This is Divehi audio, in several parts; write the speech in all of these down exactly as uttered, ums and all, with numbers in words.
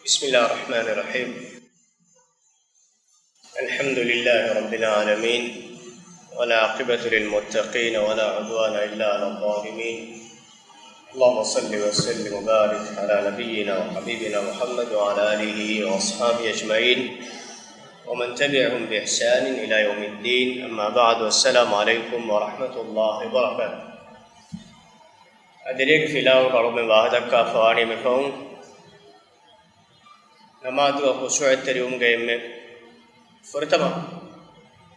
بسم الله الرحمن الرحيم. الحمد لله رب العالمين، والعاقبة للمتقين، ولا عدوان إلا على الظالمين. اللهم صل وسلم وبارك على نبينا وحبيبنا محمد وعلى آله وأصحابه أجمعين، ومن تبعهم بإحسان إلى يوم الدين. أما بعد، السلام عليكم ورحمة الله وبركاته. އަދި ރޭގެ ފިލާވަޅުގަ އަޅުގަނޑު ވާހަކަދައްކާފަވާނީ މިފަހުން، ނަމާދުގަ ޚުޝޫޢަތްތެރިވުމުގެ އެންމެ ފުރަތަމަ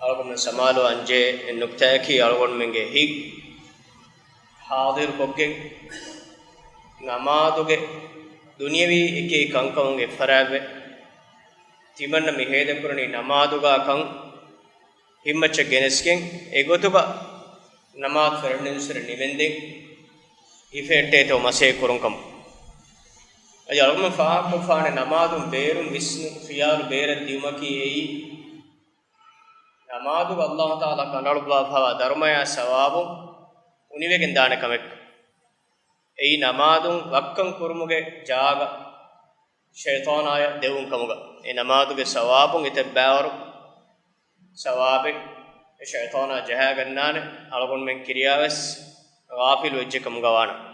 އަޅުގަނޑު ސަމާލުވާންޖެހޭ ނުކްތާއަކީ، އަޅުގަނޑުމެންގެ ހިތް ޙާޟިރުކޮށްގެން، ނަމާދުގެ ދުނިޔަވީ އެކި ކަންކަމުން އެއްފަރާތްވެ، ތިމަންނަ މި ހޭދަކުރަނީ ނަމާދުގަކަން ހިތްމައްޗަށް ގެނެސްގެން، އެގޮތުގަ ނަމާދު ފެށުނުއްސުރެ ނިމެންދެން ހިފެހެއްޓޭތޯ މަސައްކަތް ކުރުން ކަމަށް. އަދި އަޅުގަނޑު ފާހަގަކޮށްފާނެ، ނަމާދުން ބޭރުން ވިސްނުން ޚިޔާރު ބޭރަށް ދިއުމަކީ އެއީ، ނަމާދުގަ އައްލާހު ތަޢާލާ ކަނޑައަޅުއްވާފައިވާ ދަރުމަޔާ ސަވާބު އުނިވެގެން ދާނެ ކަމެއް. އެއީ ނަމާދުން ވައްކަން ކުރުމުގެ ޖާގަ ޝައިޠާނާޔަށް ދެވުން ކަމުގަ، އެ ނަމާދުގެ ސަވާބުން އެތައް ބައިވަރު ސަވާބެއް އެ ޝައިޠާނާ ޖަހާގަންނާނެ، އަޅުގަނޑުމެން ކިރިޔާވެސް ޣާފިލު ވެއްޖެ ކަމުގަ ވާނަމަ.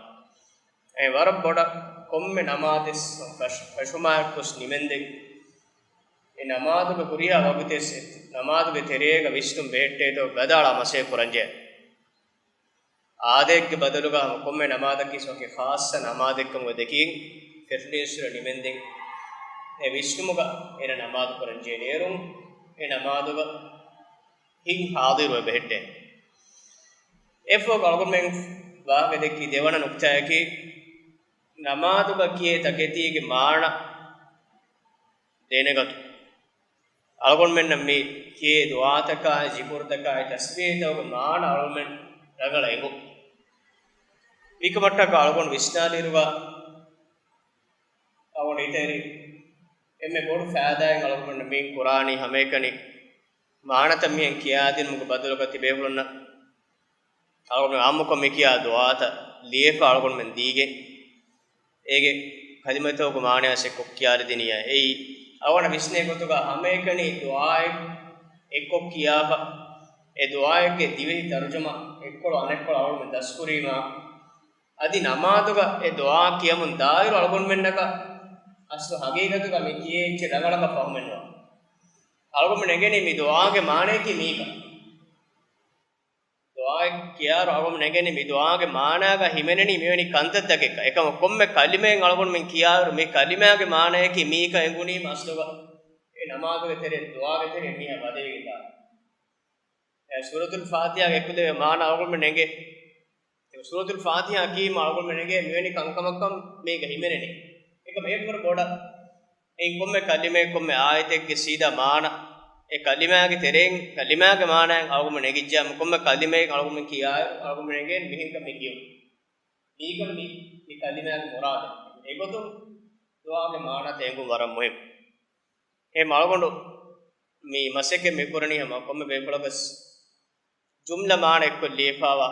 އެ ވަރަށް ބޮޑަށް ކޮންމެ ނަމާދެއް ފަށް-، ފެށުމާއެކު ގޮސް ނިމެންދެން، އެ ނަމާދުގެ ހުރިހާ ވަގުތެއް ނަމާދުގެ ތެރޭގަ ވިސްނުން ބެހެއްޓޭތޯ ވަދާޅާ މަސައްކަތް ކުރަންޖެހޭ. އާދައެއްގެ ބަދަލުގަ ކޮންމެ ނަމާދަކީ ވަކި ޚާއްޞަ ނަމާދެއްކަމުގަ ދެކިގެން، ފެށުނީއްސުރެ ނިމެންދެން، އެ ވިސްނުމުގަ އޭނަ ނަމާދު ކުރަންޖެހޭ އޭރުން، އެ ނަމާދުގަ ހިތް ޙާޟިރުވެ ބެހެއްޓޭ. އެއަށްފަހު އަޅުގަނޑުމެން ވާހަކަ ދެއްކި ދެވަނަ ނުކްތާއަކީ، ނަމާދުގަ ކިޔޭ ތަކެތީގެ މާނަ ދެނެގަތު. އަޅުގަނޑުމެންނަށް މި ކިޔޭ ދުޢާތަކާއި، ޒިކުރުތަކާއި، ތަސްބީޙުތަކުގެ މާނަ އަޅުގަނޑުމެން ރަނގަޅަށް އެނގު. މިކަމަށްޓަކާ އަޅުގަނޑު ވިސްނާލިއިރުގަ، އަޅުގަނޑު ހިތަށް އެރި އެންމެ ބޮޑު ފައިދާއެއް އަޅުގަނޑު މި ކުރާނީ ހަމައެކަނި މާނަތައް މިހެން ކިޔާދިނުމުގެ ބަދަލުގަ ތިބޭފުޅުންނަށް އަޅުގަނޑު އާއްމުކޮށް މި ކިޔާ ދުޢާތައް ލިޔެފަ އަޅުގަނޑުމެން ދީގެން، އޭގެ ކަލިމަތަކުގެ މާނަޔާ އެއްކޮށް ކިޔާލަދިނިޔާ އެއީ، އަޅުގަނޑަށް ވިސްނޭ ގޮތުގަ ހަމައެކަނި ދުޢާއެއް އެއްކޮށް ކިޔާފަ، އެ ދުޢާއެއްގެ ދިވެހި ތަރުޖަމާ އެއްކޮޅު އަނެއްކޮޅަށް އަޅުގަނޑުމެން ދަސްކުރީމާ، އަދި ނަމާދުގަ އެ ދުޢާ ކިޔަމުން ދާއިރު އަޅުގަނޑުމެންނަކަށް އަސްލު ހަގީގަތުގަ މި ކިޔޭ އެއްޗެއް ރަނގަޅަކަށް ފަހުމެއްނުވާ. އަޅުގަނޑުމެން އެނގެނީ މި ދުޢާގެ މާނަޔަކީ މީކަން. ދުޢާއެއް ކިޔާއިރު އަޅުގަނޑުމެން އެނގެނީ މި ދުޢާގެ މާނާގަ ހިމެނެނީ މިވެނި ކަންތައްތަކެއްކަން. އެކަމަކު ކޮންމެ ކަލިމައެއް އަޅުގަނޑުމެން ކިޔާއިރު މި ކަލިމާގެ މާނަޔަކީ މީކަން އެނގުނީމަ އަސްލުގަ އެ ނަމާދުގެ ތެރޭ ދުޢާގެ ތެރޭ މީހާ ވަދެވިގެންދާނެ. އެ ސޫރަތުލް ފާތިޙާގެ އެކުލެވޭ މާނަ އަޅުގަނޑުމެން އެނގޭ. އެ ސޫރަތުލް ފާތިޙާ ކީމަ އަޅުގަނޑުމެން އެނގޭ މިވެނި ކަންކަމަކަށް މީގަ ހިމެނެނީ. އެކަމަ އެއަށްވުރެ ބޮޑަށް އެއިން ކޮންމެ ކަލިމައެއް ކޮންމެ އާޔަތެއްގެ ސީދާ މާނަ، އެ ކަލިމާގެ ތެރެއިން ކަލިމާގެ މާނައެއް އަޅުގަނޑުމެން ނެގިއްޖާމަ ކޮންމެ ކަލިމައެއް އަޅުގަނޑުމެން ކިޔާއިރު އަޅުގަނޑުމެން އެނގޭނެ މިހެންކަން މި ކިޔުން. މީކަން މި، މި ކަލިމާގެ މުރާދެއް. އެގޮތުން ދުޢާގެ މާނަތައް އެނގުން ވަރަށް މުހިންމު. އެހެން އަޅުގަނޑު މި މަސައްކަތް މި ކުރަނީ ހަމަ ކޮންމެ ބޭފުޅަކަސް ޖުމްލަ މާނަ އެއްކޮށް ލިޔެފައިވާ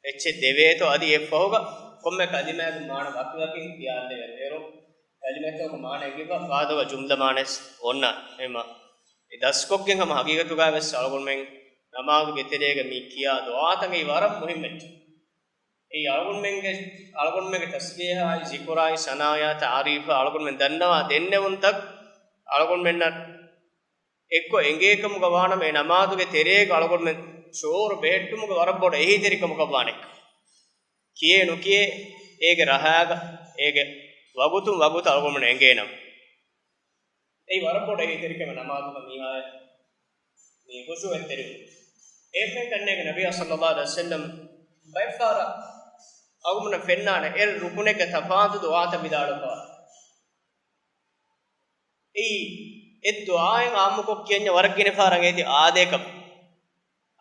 އެއްޗެއް ދެވޭތޯ އަދި އެއަށްފަހުގަ ކޮންމެ ކަލިމައެއްގެ މާނަ ވަކިވަކިން ކިޔާލެވޭ. އޭރު ކަލިމަތަކުގެ މާނަ އެނގިފަ ފާދަވާ ޖުމްލަ މާނައެއް އޮންނާނެ. އެހެންމަ އެ ދަސްކޮށްގެން ހަމަ ހަގީގަތުގަވެސް އަޅުގަނޑުމެން ނަމާދުގެ ތެރޭގަ މި ކިޔާ ދުޢާތަކީ ވަރަށް މުހިންމު އެއްޗެއް. އެއީ އަޅުގަނޑުމެންގެ، އަޅުގަނޑުމެންގެ ތަސްބީޙާއި ޒިކުރާއި ސަނާއާ ތަޢުރީފާ އަޅުގަނޑުމެން ދަންނަވާ ދެންނެވުންތައް އަޅުގަނޑުމެންނަށް އެއްކޮށް އެނގޭކަމުގަ ވާނަމަ، އެ ނަމާދުގެ ތެރޭގަ އަޅުގަނޑުމެން ޝުޢޫރު ބެހެއްޓުމުގެ ވަރަށް ބޮޑު އެހީތެރިކަމަކަށް ވާނެ. ކިޔޭ ނުކިޔޭ އޭގެ ރަހާގަ އޭގެ ވަގުތުން ވަގުތަށް އަޅުގަނޑުމެން އެނގޭނަމަ، އެއީ ވަރަށް ބޮޑު އެހީތެރިކަމެއް ނަމާދުގަ މީހާޔަށް މި ޚުޝޫޢަތްތެރިވުން. އެހެން ކަންނޭނގެ ނަބިއްޔާ ޞައްލައްލާހު ޢަލައިހި ވަސައްލަމް ބައެއްފަހަރަށް އަޅުގަނޑުމެންނަށް ފެންނާނެ އެއް ރުކުނެއްގެ ތަފާތު ދުޢާތައް ވިދާޅުވެފަ. އެއީ، އެއް ދުޢާއެއް އާއްމުކޮށް ކިޔަންޏާ ވަރަށް ގިނަ ފަހަރަށް އޭތި އާދައަކަށް،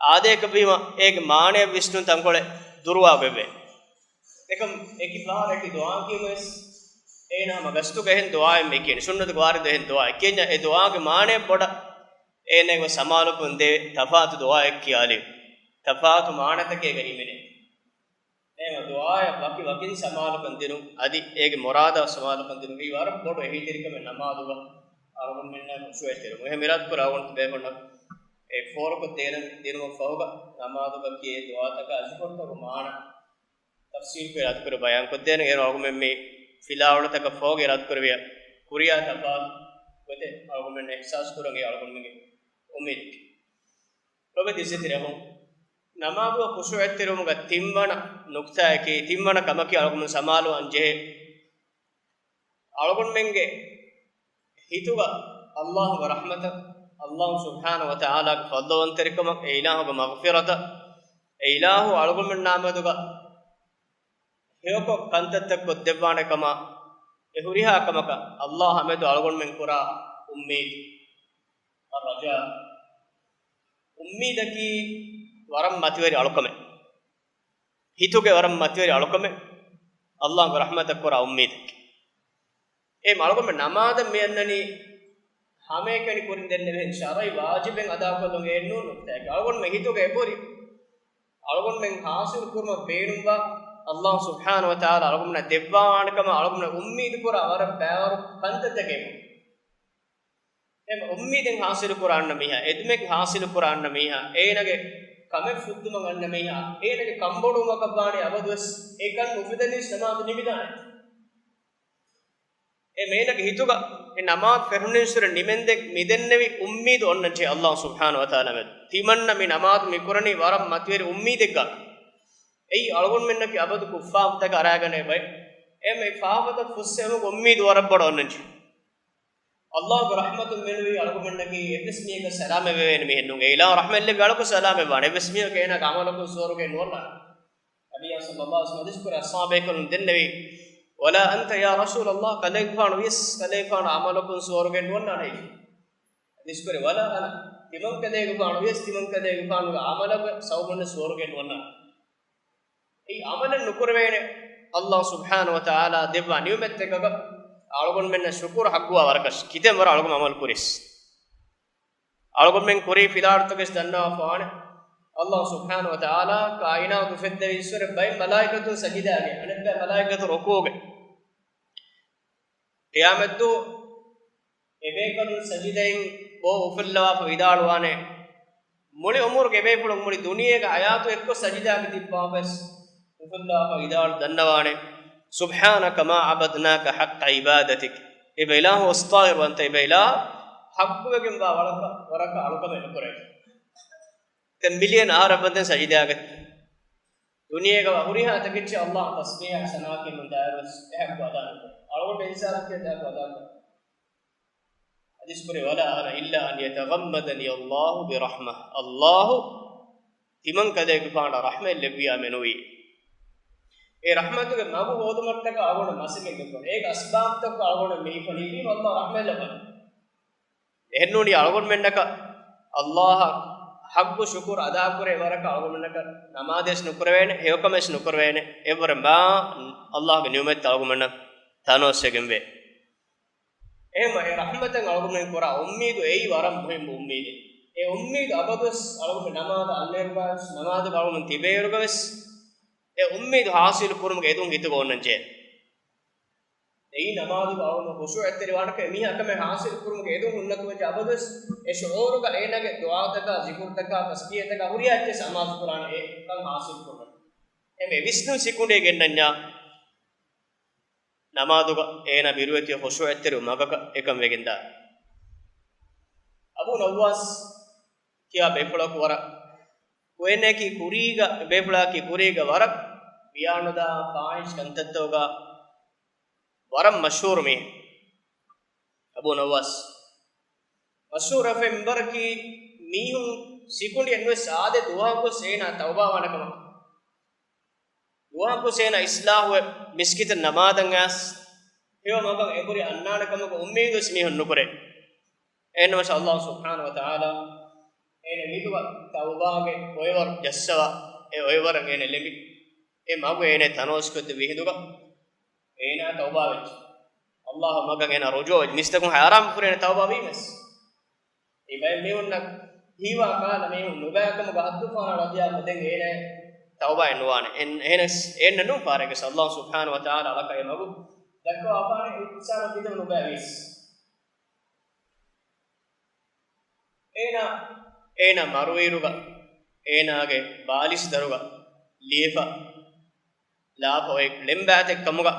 އާދައަކަށްވީމަ އޭގެ މާނަޔަށް ވިސްނުން ތަންކޮޅެއް ދުރުވާގޮތްވޭ. އެކަމް އެކި ފަހަރަކީ ދުޢާ ކިޔުމަށް ވެސް އޭނާ ހަމަ ގަސްތުގަ އެހެން ދުޢާއެއް މި ކިޔަނީ، ސުންނަތުގަ ވާރިދު އެހެން ދުޢާއެއް ކިޔަންޏާ އެ ދުޢާގެ މާނަޔަށް ބޮޑަށް އޭނައަށް ވެސް ސަމާލުކަން ދޭ ތަފާތު ދުޢާއެއް ކިޔާލީ، ތަފާތު މާނަތަކެއް އޭގަ ހިމެނޭ. އެހެން ދުޢާއަށް ވަކި ވަކިން ސަމާލުކަން ދިނުން، އަދި އޭގެ މުރާދަށް ސަމާލުކަން ދިނުން، އެއީ ވަރަށް ބޮޑު އެހީތެރިކަމެއް ނަމާދުގަ އަޅުގަނޑުމެންނަށް ޚުޝޫޢަތް ދިނުން. އެހެން އިރާދަކުރާ އަޅުގަނޑު ބޭފުޅުންނަށް އެ ފޯރުކޮށް ދޭނަން ދިނުމަށް ފަހުގަ ނަމާދުގަ ކިޔޭ ދުޢާތަކާ ޒިކުރުތަކުގެ މާނަ ތަފްސީލުކޮށް އިރާދަކުރެ ބަޔާންކޮށްދޭނެ. އޭރު އަޅުގަނޑުމެން މި ފިލާވަޅުތަކަށް ފަހުގަ އިރާދަކުރެވިޔާ ކުރިޔާ ތަފާތު ގޮތެއް އަޅުގަނޑުމެން އިޙްސާސް ކުރަން އެ އަޅުގަނޑުމެންގެ އުއްމީދު. ލޮބެތި އިއްޒަތްތެރި އަޚުން، ނަމާދުގަ ޚުޝޫޢަތްތެރިވުމުގަ ތިންވަނަ ނުކްތާއަކީ، ތިންވަނަ ކަމަކީ އަޅުގަނޑު ސަމާލުވާން ޖެހޭ، އަޅުގަނޑުމެންގެ ހިތުގަ ﷲގެ ރަޙްމަތަށް، ﷲ ސުބްޙާނަހޫ ވަތަޢާލާގެ ފަޟްލުވަންތެރިކަމަށް، އެ އިލާހުގެ މަޣްފިރަތަށް، އެ އިލާހު އަޅުގަނޑުމެންނާ މެދުގަ ހެޔޮކޮށް ކަންތައްތައް ކޮށްދެއްވާނެ ކަމަށް، އެ ހުރިހާ ކަމަކަށް ﷲ އާ މެދު އަޅުގަނޑުމެން ކުރާ އުއްމީދު. އައްރަޖާ. އުއްމީދަކީ ވަރަށް މަތިވެރި އަޅުކަމެއް. ހިތުގެ ވަރަށް މަތިވެރި އަޅުކަމެއް، ﷲގެ ރަޙްމަތަށް ކުރާ އުއްމީދަކީ. އެ އަޅުގަނޑުމެން ނަމާދަށް މި އަންނަނީ ހަމައެކަނި ކުރިން ދެންނެވިހެން ޝަރުޢީ ވާޖިބެއް އަދާކޮށްލުން އެއްނޫން ނުކްތާއެއް. އަޅުގަނޑުމެން ހިތުގަ އެބުރި އަޅުގަނޑުމެން ޙާޞިލު ކުރުމަށް ބޭނުންވާ، ﷲ ސުބްޙާނަހޫ ވަތަޢާލާ އަޅުގަނޑުމެންނަށް ދެއްވާވާނެ ކަމަށް އަޅުގަނޑުމެން އުއްމީދު ކުރާ ވަރަށް ބައިވަރު ކަންތައްތަކެއް. އެ އުއްމީދެއް ޙާޞިލު ކުރާން މީހާ، އެދުމެއް ޙާޞިލު ކުރާން މީހާ، އޭނަގެ ކަމެއް ފުއްދުމަށް އަންނަ މީހާ، އޭނަގެ ކަންބޮޑުވުމަކަށް ވާނެ އަބަދުވެސް އެ ކަން ނުފެދެނީސް ނަމާދު ނިމިދާނެ. އެ މޭނަގެ ހިތުގަ އެ ނަމާދު ފެށުނީންސުރެ ނިމެންދެން މިދެންނެވި އުއްމީދު އޮންނަންޖެހޭ ﷲ ސުބްޙާނަހޫ ވަތަޢާލާ މެދު. ތިމަންނަ މި ނަމާދު މި ކުރަނީ ވަރަށް މަތިވެރި އުއްމީދެއްގަ. އެއީ އަޅުގަނޑުމެންނަކީ އަބަދު ކުށް ފާފަތަކަށް އަރާގަނެ ބައެއް. އެ މި ފާފަތައް ފުއްސެވުމުގެ އުއްމީދު ވަރަށް ބޮޑަށް އޮންނަންޖެހޭ. ﷲގެ ރަޙްމަތުން މެނުވީ އަޅުގަނޑުމެންނަކީ އެއްވެސް މީހަކަށް ސަލާމަތް ވެވޭނެ މީހެއް ނޫން. އެ އިލާހު ރަޙްމަތް ލެއްވި އަޅަކު ސަލާމަތް ވާނެ. އެއްވެސް މީހަކަށް އޭނާގެ ޢަމަލަކުން ސުވަރުގެ ނުވަންނާނެ. ނަބިއްޔާ ޞައްލައްލާހު ޢަލައިހި ވަސައްލަމަ ޙަދީޘް ކުރި އަޞްޙާބޭކަލުން ދެންނެވީ، "ولا أنت يا رسول الله، ކަލޭގެފާނު ވިޔަސް، ކަލޭގެފާނު ޢަމަލަކުން ސުވަރުގެ ނުވަންނާނެ." ޙަދީޘް ކުރި، "ولا أنا، ތިމަން ކަލޭގެފާނު ވިޔަސް، ތިމަން ކަލޭގެފާނުގެ ޢަމަލުގެ ސަބަބުން ސުވަރުގެ ނުވަންނާނެ." އެއީ ޢަމަލެއް ނުކުރެވޭނެ. ﷲ ސުބްޙާނަހޫ ވަތަޢާލާ ދެއްވާ ނިޢުމަތްތަކަކަށް އަޅުގަނޑުމެންނަށް ޝުކުރު ޙައްޤުވާ ވަރަކަށް ކިތަން ވަރަށް އަޅުގަނޑު ޢަމަލު ކުރިޔަސް. އަޅުގަނޑުމެން ކުރީ ފިލާވަޅުތަކެސް ދަންނަވާފަވާނެ. ﷲ ސުބްޙާނަހޫ ވަތަޢާލާ ކާއިނާތު އުފެއްދެވި އިސްވަރެ ބައެއް މަލާއިކަތުން ސަޖިދާގެ، އަނެއްބައި މަލާއިކަތު ރުކޫޢުގެ. ޤިޔާމަތްދުވަހު އެބޭކަލުން ސަޖިދައިން ބޯ އުފުއްލަވާފަ ވިދާޅުވާނެ، މުޅި ޢުމުރުގެ އެބޭފުޅުން މުޅި ދުނިޔޭގެ ޙަޔާތު އެއްކޮށް ސަޖިދާގަ ތިއްބާފަވެސް އުފުއްލާފަ ވިދާޅު ދަންނަވާނެ، "سبحانك ما عبدناك حق عبادتك." އެބަ އިލާހު އަސްތަޣްފިރު އަންތަ، އެބަ އިލާހު ޙައްޤުވެގެންވާ ވަރަކަށް، ވަރަކަށް އަޅުކަމެއް ނުކުރޭ. ދެން މިލިއަން އަހަރަށް ވަންދެން ސަޖިދާގަ ދުނިޔޭގަ ހުރިހާ ތަކެއްޗެއް ﷲ ތަސްބީޙާ ސަނާ ކިޔަމުން ދާއިރުވެސް އެ ޙައްޤު އަދާ ނުކުރޭ. އަޅުގަނޑު އިންސާނަކީ އެ ޙައްޤު އަދާ ނުކުރޭ. ޙަދީޘް ކުރި، "ولا أنا إلا أن يتغمدني الله برحمة." ﷲ ތިމަން ކަލޭގެފާނަށް ރަޙްމަތް ލެއްވިޔާ މެނުވީ. އެ ރަޙްމަތުގެ މަގު ހޯދުމަށްޓަކާ އަޅުގަނޑު މަސައްކަތް ނުކުރޭ. އޭގެ އަސްބާބުތަކުގަ އަޅުގަނޑު މިހިފަނީ ވީމަ ﷲ ރަޙްމަތް ލައްވަން. އެހެންނޫނީ އަޅުގަނޑުމެންނަކަށް ﷲ އަށް ޙައްޤު ޝުކުރު އަދާކުރޭ ވަރަކަށް އަޅުގަނޑުމެންނަކަށް ނަމާދެސް ނުކުރެވޭނެ، ހެޔޮކަމެސް ނުކުރެވޭނެ. އެއްވަރަށް މާ ﷲގެ ނިޢުމަތްތައް އަޅުގަނޑުމެންނަށް ތަނަވަސްވެގެންވޭ. އެހެންވެ، އެ ރަޙްމަތަށް އަޅުގަނޑުމެން ކުރާ އުއްމީދު އެއީ ވަރަށް މުހިއްމު އުއްމީދެއް. އެ އުއްމީދު އަބަދުވެސް އަޅުގަނޑު ނަމާދަށް އަންނައިރުގަވެސް، ނަމާދުގަ އަޅުގަނޑު ތިބޭއިރުގަވެސް، އެ އުއްމީދު ޙާޞިލު ކުރުމުގެ އެދުން ހިތުގަ އޮންނަންޖެހޭ. އެއީ ނަމާދުގަ އަޅުގަނޑު ޚުޝޫޢަތްތެރިވާނެކަން، އެމީހާ ކަމެއް ޙާޞިލު ކުރުމުގެ އެދުން ހުންނަތުވެއްޖެ އަބަދުވެސް، އެ ޝުޢޫރުގަ އޭނާގެ ދުޢާތަކާ، ޒިކުރުތަކާ، ތަސްބީޙަތަކާ ހުރިހާ އެއްޗެއް ސަމާސް ކުރާނެ އެކަން ޙާޞިލު ކުރުމަށް. އެމެ ވިސްނުން ސިކުނޑިއެއް ގެންނަންޏާ، ނަމާދުގަ އޭނާ ބިރުވެތި ޚުޝޫޢަތްތެރި މަގަކަށް އެކަން ވެގެންދާ. އަބޫ ނައްވާސް ކިޔާ ބޭފުޅަކު ވަރަށް ކުއެނެކި ކުރީގަ، ބޭފުޅާކީ ކުރީގަ ވަރަށް ވިޔާނުދާ ފާޙިޝް ކަންތައްތަކުގަ ވަރަށް މަޝްހޫރު މީހެއް. އަބޫ ނައްވާސް މަޝްހޫރު ވެފައި މިންވަރަކީ މީހުން ސިކުނޑިއެއް ނުވެސް އާދެ ދުވަހަކުވެސް އޭނާ ތައުބާވާނެ ކަމަށް. ދުވަހަކުވެސް އޭނާ އިޞްލާޙުވެ މިސްކިތަށް ނަމާދަށް އައިސް، ހެޔޮ މަގަށް އެނބުރި އަންނާނެ ކަމަކު އުއްމީދުވެސް މީހުން ނުކުރޭ. އެހެންނަމަވެސް ﷲ ސުބްޙާނަހޫ ވަތަޢާލާ އޭނަ ހިނދުގަ ތައުބާގެ އޮއެވަރު ޖައްސަވާ، އެ އޮއެވަރަށް އޭނަ ލެނބި، އެ މަގު އޭނަ ތަނަވަސްކޮށްދެއްވި ހިނދުގަ އޭނާ ތައުބާވެއްޖެ. ﷲ މަގަށް އޭނާ ރުޖޫޢަވެއްޖެ. މީސްތަކުން ހައިރާން ފުރޭނެ ތައުބާ ވީމަސް. އެ ބައެއް މީހުންނަށް ހީވާ ކާލަ މީހުން ނުބައިކަމުގަ ހައްދުފަހަނަ ރަދިޔާމަ ދެން އޭނަ ތައުބާއެއް ނުވާނެ. އެހެން-، އެހެނަސް އެހެންނެއް ނޫން ފާރެއްގަސް ﷲ ސުބްޙާނަހޫ ވަތަޢާލާ އަޅަކަށް އެ މަގު ދައްކަވާފާނެ އިންސާނާ ކިތަންމެ ނުބައިވިޔަސް. އޭނާ، އޭނާ މަރުވިއިރުގަ އޭނާގެ ބާލިސް ދަރުގަ ލިޔެފަ ލާފަ އޮތް ޅެންބާތެއް ކަމުގަ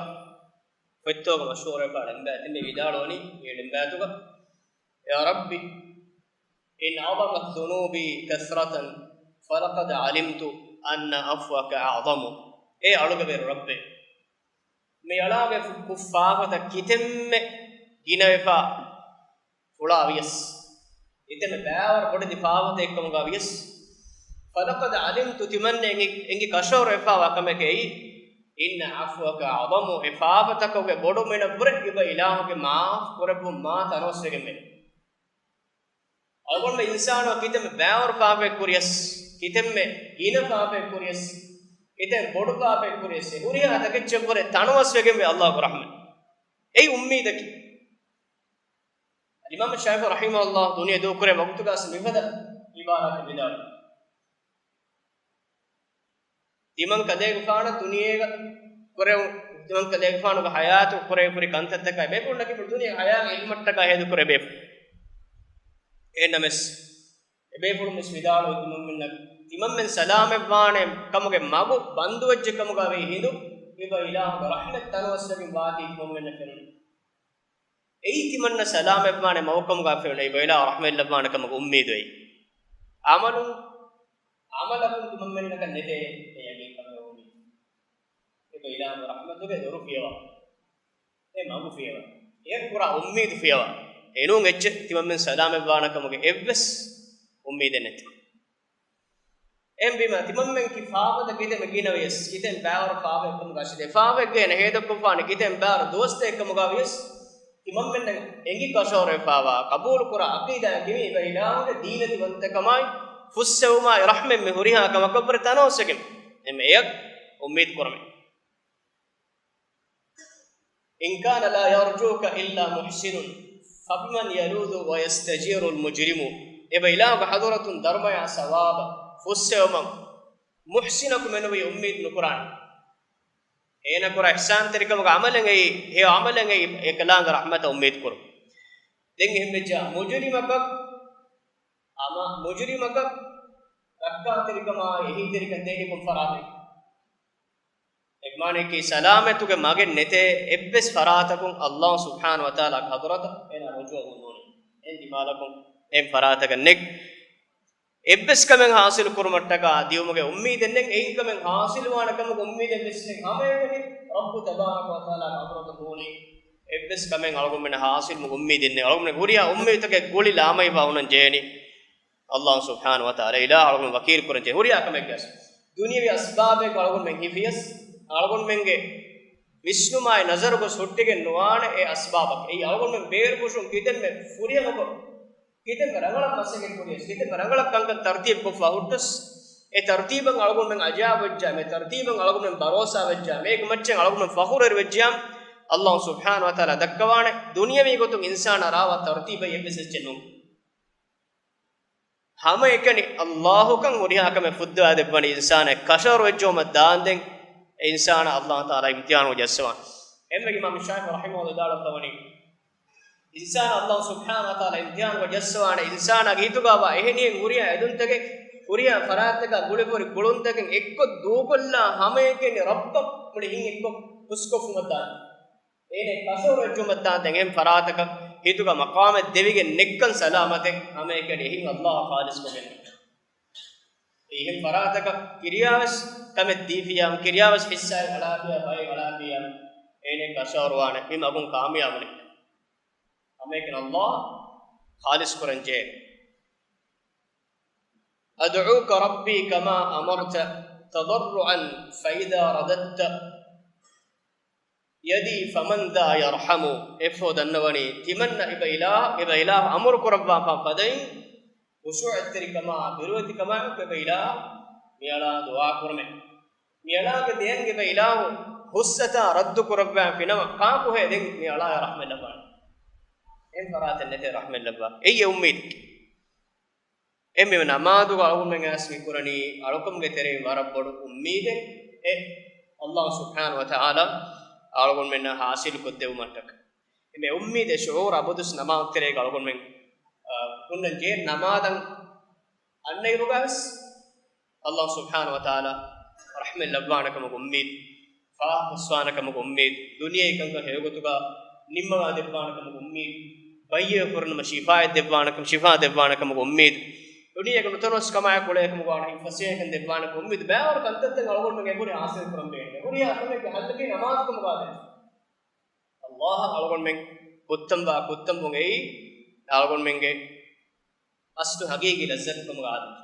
ފޮތްތަކުގަ މަޝްހޫރުވެފަ ޅެންބާތެއް މި ވިދާޅުވަނީ އެ ޅެންބާތުގަ، يا رب إن عظمت ذنوبي كثرة فلقد علمت أن عفوك أعظم. އޭ އަޅުގެ ބޭރު ރައްބޭ، މި އަޅާގެ ކުށް ފާފަތައް ކިތަންމެ ގިނަވެފަ ފުޅާ ވިޔަސް، ކިތަންމެ ބައިވަރު ބޮޑެތި ފާފަތައް އެއްކަމުގަ ވިޔަސް، فلقد علمت، ތިމަންނަ އެނގި، އެނގި ކަށަވަރު ވެފަވާ ކަމެކޭ، إن عفوك أعظم، އެ ފާފަތަކުގެ ބޮޑު މިނަށްވުރެ އިބަ އިލާހުގެ މާފް ކުރެއްވުން މާ ތަނަވަސްވެގެންވޭ. އަޅުގަނޑުމެން އިންސާނާ ކިތަންމެ ބައިވަރު ފާފައެއް ކުރިޔަސް، ކިތަންމެ ގިނަ ފާފައެއް ކުރިޔަސް، ކިތަން ބޮޑު ފާފައެއް ކުރިޔަސް، އެ ހުރިހާ ތަކެއްޗެއްވުރެ ތަނަވަސްވެގެންވޭ ﷲގެ ރަޙްމަތް. އެއީ އުއްމީދަކީ. އިމާމު ޝާފިޢީ ރަޙިމަހުﷲ ދުނިޔެ ދޫކުރޭ ވަގުތުގަސް މިފަދަ އިބާރާތެއް ވިދާޅުވި. ތިމަން ކަލޭގެފާނަށް ދުނިޔޭގަ ކުރެވުނު، ތިމަން ކަލޭގެފާނުގެ ޙަޔާތު ކުރެވިފައި ހުރި ކަންތައްތަކާއި ބޭފުޅުންނަކީ ދުނިޔޭގެ ޙަޔާތް އެހެންމަށްޓަކާ ހޭދަކުރޭ ބޭފުޅުން. އެހެންނަމަވެސް، އެބޭފުޅުން ވެސް ވިދާޅުވި ތިމަންމެންނަށް، ތިމަންމެން ސަލާމަތްވާނެ ކަމުގެ މަގު ބަންދުވެއްޖެ ކަމުގަ ވީ ހިނދު، އިބަ އިލާހުގެ ރަޙްމަތް ތަނަވަސްވެގެން ވާތީ ތިމަންމެންނަށް ފެނުނު. އެއީ ތިމަންނަ ސަލާމަތްވާނެ މަގު ކަމުގަ ފެނުނު، އިބަ އިލާހު ރަޙްމަތް ލައްވާނެ ކަމުގެ އުއްމީދު އެއީ. އަމަލުން، އަމަލަކުން ތިމަންމެންނަކަށް ނެތޭ އެ ޔަގީންކަމެއް އުއްމީދު. އިބަ އިލާހުގެ ރަޙްމަތުގެ ދޮރު ފިޔަވާ. އެ މަގު ފިޔަވާ. އެ ކުރާ އުއްމީދު ފިޔަވާ. އެނޫން އެއްޗެއް ތިމަންމެން ސަލާމަތްވާނެ ކަމުގެ އެއްވެސް އުއްމީދެއް ނެތި. އެހެންވީމަ، ތިމަންމެން ކި ފާފަތައް ކިތަންމެ ގިނަވިޔަސް، ކިތަން ބައިވަރު ފާފައެއްކަމުގަ އަށިދެ ފާފައެއްގައި ހޭދަކޮށްފާނެ ކިތަން ބައިވަރު ދުވަސްތައް އެއްކަމުގަ ވިޔަސް، ތިމަންމެންނަށް އެނގި ކަށަވަރުވެފަވާ، ޤަބޫލުކުރާ ޢަޤީދާއަކީ އިބަ އިލާހުގެ ދީލަތިވަންތަކަމާއި، ފުއްސެވުމާއި، ރަޙްމަތް މި ހުރިހާ ކަމަކަށްވުރެ ތަނަވަސްވެގެން އެމެ އެޔަށް އުއްމީދު ކުރަމޭ. إن كان لا يرجوك إلا محسن، فبمن يلوذ ويستجير المجرم. އެބަ އިލާހުގެ ޙަޟުރަތުން ދަރުމަޔާ ސަވާބަށް ފުއްސެވުމަށް މުޙްސިނަކު މެނުވީ އުއްމީދު ނުކުރާނެ. އޭނަ ކުރާ އިޙްސާންތެރިކަމުގެ ޢަމަލެއް އެއީ، ހެޔޮ ޢަމަލެއް އެއީ، އެކަލާނގެ ރަޙްމަތަށް އުއްމީދު ކުރުން. ދެން އެހެންވެއްޖާ މުޖުރިމަކަށް، އަމަ މުޖުރިމަކަށް ރައްކާތެރިކަމާއި އެހީތެރިކަން ދޭނީ ކޮން ފަރާތެއް؟ އެގްމާނެކީ ސަލާމަތުގެ މަގެއް ނެތޭ އެއްވެސް ފަރާތަކުން ﷲ ސުބްޙާނަހޫ ވަތަޢާލާގެ ޙަޟުރަތަށް އޭނާ ރުޖޫޢަވުން ނޫނޭ. އެހެން ދިމާލަކުން އެހެން ފަރާތަކަށް ނެތް. އެއްވެސް ކަމެއް ޙާޞިލު ކުރުމަށްޓަކާ ދިޔުމުގެ އުއްމީދެއް ނެތް. އެއިން ކަމެއް ޙާޞިލުވާނެ ކަމުގެ އުއްމީދެއް ވެސް ނެތް. ހަމައެކަނި ރައްބު ތަބާރަކަ ވަތަޢާލާގެ ޙަޟުރަތަށް ނޫނީ. އެއްވެސް ކަމެއް އަޅުގަނޑުމެންނަށް ޙާޞިލުވުމުގެ އުއްމީދެއް ނެތް. އަޅުގަނޑުމެން ހުރިހާ އުއްމީދުތަކެއް ގުޅި ލާމައިވާ ހުންނަން ޖެހޭނީ. ﷲ ސުބްޙާނަހޫ ވަތަޢާލާ އިލާހު އަޅުގަނޑު ވަކީލު ކުރަން ޖެހޭ ހުރިހާ ކަމެއްގަސް. ދުނިޔަވީ އަސްބާބެއް އަޅުގަނޑުމެން ހިފިޔަސް، އަޅުގަނޑުމެންގެ ވިސްނުމާއި ނަޒަރުގަސް ހުއްޓިގެން ނުވާނެ އެ އަސްބާބަކަށް. އެއީ އަޅުގަނޑުމެން ބޭރުފުށުން ކިތަންމެ ފުރިހަމަކޮށް، ކިތަންމެ ރަނގަޅަށް މަސައްކަތް ކުރިޔަސް، ކިތަންމެ ރަނގަޅަށް ކަންކަން ތަރުތީބު ކޮށްފަ ހުއްޓަސް، އެ ތަރުތީބަށް އަޅުގަނޑުމެން އަޖާބުވެއްޖާ، އެ ތަރުތީބަށް އަޅުގަނޑުމެން ބަރޯސާވެއްޖާ، އޭގެ މައްޗަށް އަޅުގަނޑުމެން ފަޚުރުވެރިވެއްޖިޔާ، ﷲ ސުބްޙާނަހޫ ވަތަޢާލާ ދައްކަވާނެ ދުނިޔަވީ ގޮތުން އިންސާނާ ރާވާ ތަރުތީބެއް އެއްވެސް އެއްޗެއް ނޫން. ހަމައެކަނި ﷲ ކަން ހުރިހާ ކަމެއް ފުއްދަވާ ދެއްވަނީ އިންސާނާ ކަށަވަރު ވެއްޖެއުމަށް ދާންދެން އެ އިންސާނާ ﷲ ތަޢާލާ އިމްތިޙާނު ޖައްސަވާނެ. އެންމެ އިމާމު ޝާފިޢީ ރަޙިމަހުﷲ ވިދާޅުވެފަވަނީ، އިންސާނާ ﷲ ސުބްޙާނަހޫ ވަތަޢާލާ އިމްތިޙާނުގަ ޖައްސަވާނެ. އިންސާނާގެ ހިތުގަވާ އެހެނިހެން ހުރިހާ އެދުންތަކެއް، ހުރިހާ ފަރާތްތަކާ ގުޅިފަ ހުރި ގުޅުންތަކެއް އެއްކޮށް ދޫކޮށްލާ ހަމައެކަނި ރައްބަށް މުޅި ހިތް އެއްކޮށް ހުސްކޮށްފުމަށް ދާނެ. އޭނަ ކަށަވަރު ވެއްޖެއުމަށް ދާންދެން އެހެން ފަރާތަކަށް ހިތުގަ މަޤާމެއް ދެވިގެން ނެތްކަން ސަލާމަތެއް ހަމައެކަނި އެހެން ﷲ ޚާލިޞްކޮށްގެން. އެހެން ފަރާތަކަށް ކިރިޔާވެސް ކަމެއް ދީފިޔާ، ކިރިޔާވެސް ހިއްސާއެއް އަޅާފިޔާ، ބައެއް އަޅާފިޔާ، އޭނަ ކަށަވަރުވާނެ. މި މަގުން ކާމިޔާބު ނެތް. ހަމައެކަނި ﷲ ޚާލިޞް ކުރަން ޖެހޭ. أدعوك ربي كما أمرت تضرعا فإذا رددت يدي فمن ذا يرحم. އެއަށްފަހު ދަންނަވަނީ، ތިމަންނަ އިބަ އިލާ، އިބަ އިލާހު އަމުރު ކުރައްވާފާ ފަދައިން، ޚުޝޫޢަތްތެރިކަމާ، ބިރުވެތިކަމާއެކު އިބަ އިލާހަށް މިއަޅާ ދުޢާ ކުރަމޭ. މިއަޅާގެ ދެއަތް އިބަ އިލާހު ހުސްއަތާ ރައްދު ކުރައްވާފިނަމަ، ކާކުހޭ ދެން މިއަޅާޔަށް ރަޙްމަތް ލައްވާނީ؟ އެހެން ފަރާތެއް ނެތޭ ރަޙްމަތް ލައްވާ. އެއީ އެ އުއްމީދަކީ. އެންމެ ނަމާދުގަ އަޅުގަނޑުމެން އައިސް މި ކުރަނީ އަޅުކަމުގެ ތެރެއިން ވަރަށް ބޮޑު އުއްމީދެއް އެ އައްލާހު ސުބްޙާނަހު ވަތަޢާލާ އަޅުގަނޑުމެންނަށް ޙާޞިލު ކޮށްދެއްވުމަށްޓަކަ. އެ އުއްމީދު ޝުޢޫރު އަބަދުވެސް ނަމާދު ތެރޭގަ އަޅުގަނޑުމެން، އާ، ހުންނަން ޖެހޭ. ނަމާދަށް އަންނައިރުގަވެސް އައްލާހު ސުބްޙާނަހު ވަތަޢާލާ ރަޙްމަތް ލައްވާނެ ކަމުގެ އުއްމީދު، ފާހަގަ ހުސްވާނެ ކަމުގެ އުއްމީދު، ދުނިޔެއީ ކަންކަން ހެޔޮގޮތުގަ ނިންމަވާ ދެއްވާނެ ކަމުގެ އުއްމީދު، ބައްޔަވެފަ ހުރިނަމަ ޝިފާއެއް ދެއްވާނެ ކަމު، ޝިފާ ދެއްވާނެ ކަމުގެ އުއްމީދު، ދުނިޔޭގެ ނުތަނަވަސްކަމާއެކު އުޅޭ ކަމުގަ ވާނެ ފަސޭހަކަން ދެއްވާނެ އުއްމީދު، ބައިވަރު ކަންތައްތައް އަޅުގަނޑުމެން އެބަހުރި ޙާޞިލު ކުރަން ބޭނުން. އެބަހުރިހާ ކަމެއްގެ ޙައްލަކީ ނަމާދު ކަމުގަ އާދެން. އައްލާހަށް އަޅުގަނޑުމެން ކުއްތަންވާ ކުއްތަންވުން އެއީ އަޅުގަނޑުމެންގެ އަސްލު ހަގީގީ ލައްޒަތު ކަމުގަ އާދެން.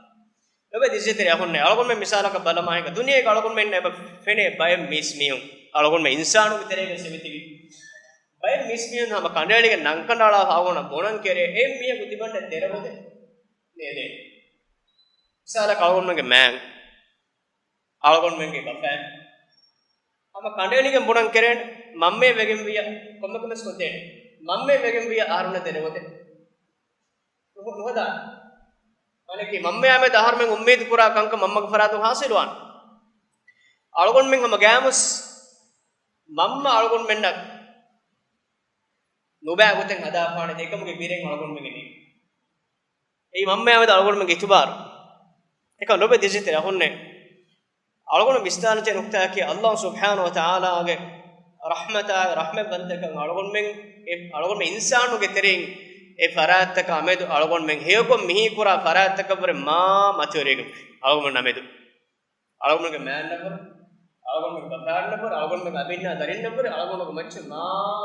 ލޮބުވެތި އިއްޒަތްތެރި އަޚުންނޭ، އަޅުގަނޑުމެން މިސާލަކަށް ބަލަމާ ހިނގާ، ދުނިޔޭގަ އަޅުގަނޑުމެން އެބަ ފެނޭ ބައެއް މީސްމީހުން، އަޅުގަނޑުމެން އިންސާނުންގެ ތެރޭގަ ސެވިތިބި ބައެއް މީސްމީހުން ހަމަ ކަނޑައެޅިގެން ނަންކަނޑައަޅާފަ އަޅުގަނޑަށް ބުނަން ކެރޭ އެއް މީހަކު ތިމަންނަ ދެރަ ގޮތެއް ނޭދޭނެ. މިސާލަކަށް އަޅުގަނޑުމެންގެ މާތް، އަޅުގަނޑުމެންގެ ބަފާ ހަމަ ކަނޑައެޅިގެން ބުނަން ކެރޭނެ، މަންމައެއް ވެގެން ވިޔަ ކޮންމެ ކަމެއް ކޮށްދޭނެ. މަންމައެއް ވެގެން ވިޔަ އަހަރުންނަށް ދެރަ ގޮތެއް ނުހު-، ނުހަދާނެ. މާނައަކީ މަންމަޔާމެދު އަހަރުމެން އުއްމީދު ކުރާ ކަންކަން މަންމަގެ ފަރާތުން ޙާޞިލުވާނެ. އަޅުގަނޑުމެން ހަމަ ގާމުސް މަންމަ އަޅުގަނޑުމެންނަށް ނުބައި ގޮތެއް ހަދާފާނެ އެކަމުގެ ބިރެއް އަޅުގަނޑުމެންގެ ނެތް. އެއީ މަންމަޔާމެދު އަޅުގަނޑުމެންގެ އިތުބާރު. އެކަމް ލޮބުވެތި އިއްޒަތްތެރި އަޚުންނޭ، އަޅުގަނޑު ވިސްނާލަން ޖެހޭ ނުކުތާއަކީ، އައްލާހު ސުބްޙާނަހު ވަތަޢާލާގެ ރަޙްމަތާ، ރަޙްމަތްވަންތަކަން އަޅުގަނޑުމެން، އެ އަޅުގަނޑުމެން އިންސާނުންގެ ތެރެއިން އެ ފަރާތްތަކާ މެދު އަޅުގަނޑުމެން ހެޔޮކޮށް މިހީކުރާ ފަރާތްތަކަށްވުރެ މާ މަތިވެރިވެގެން އަޅުގަނޑުމެންނާ މެދު. އަޅުގަނޑުގެ މާތްނަށްވުރެ، އަޅުގަނޑުގެ ބަފާއަށްވުރެ، އަޅުގަނޑުގެ އަބިންނާ ދަރިންނަށްވުރެ، އަޅުގަނޑުގެ މައްޗަށް މާ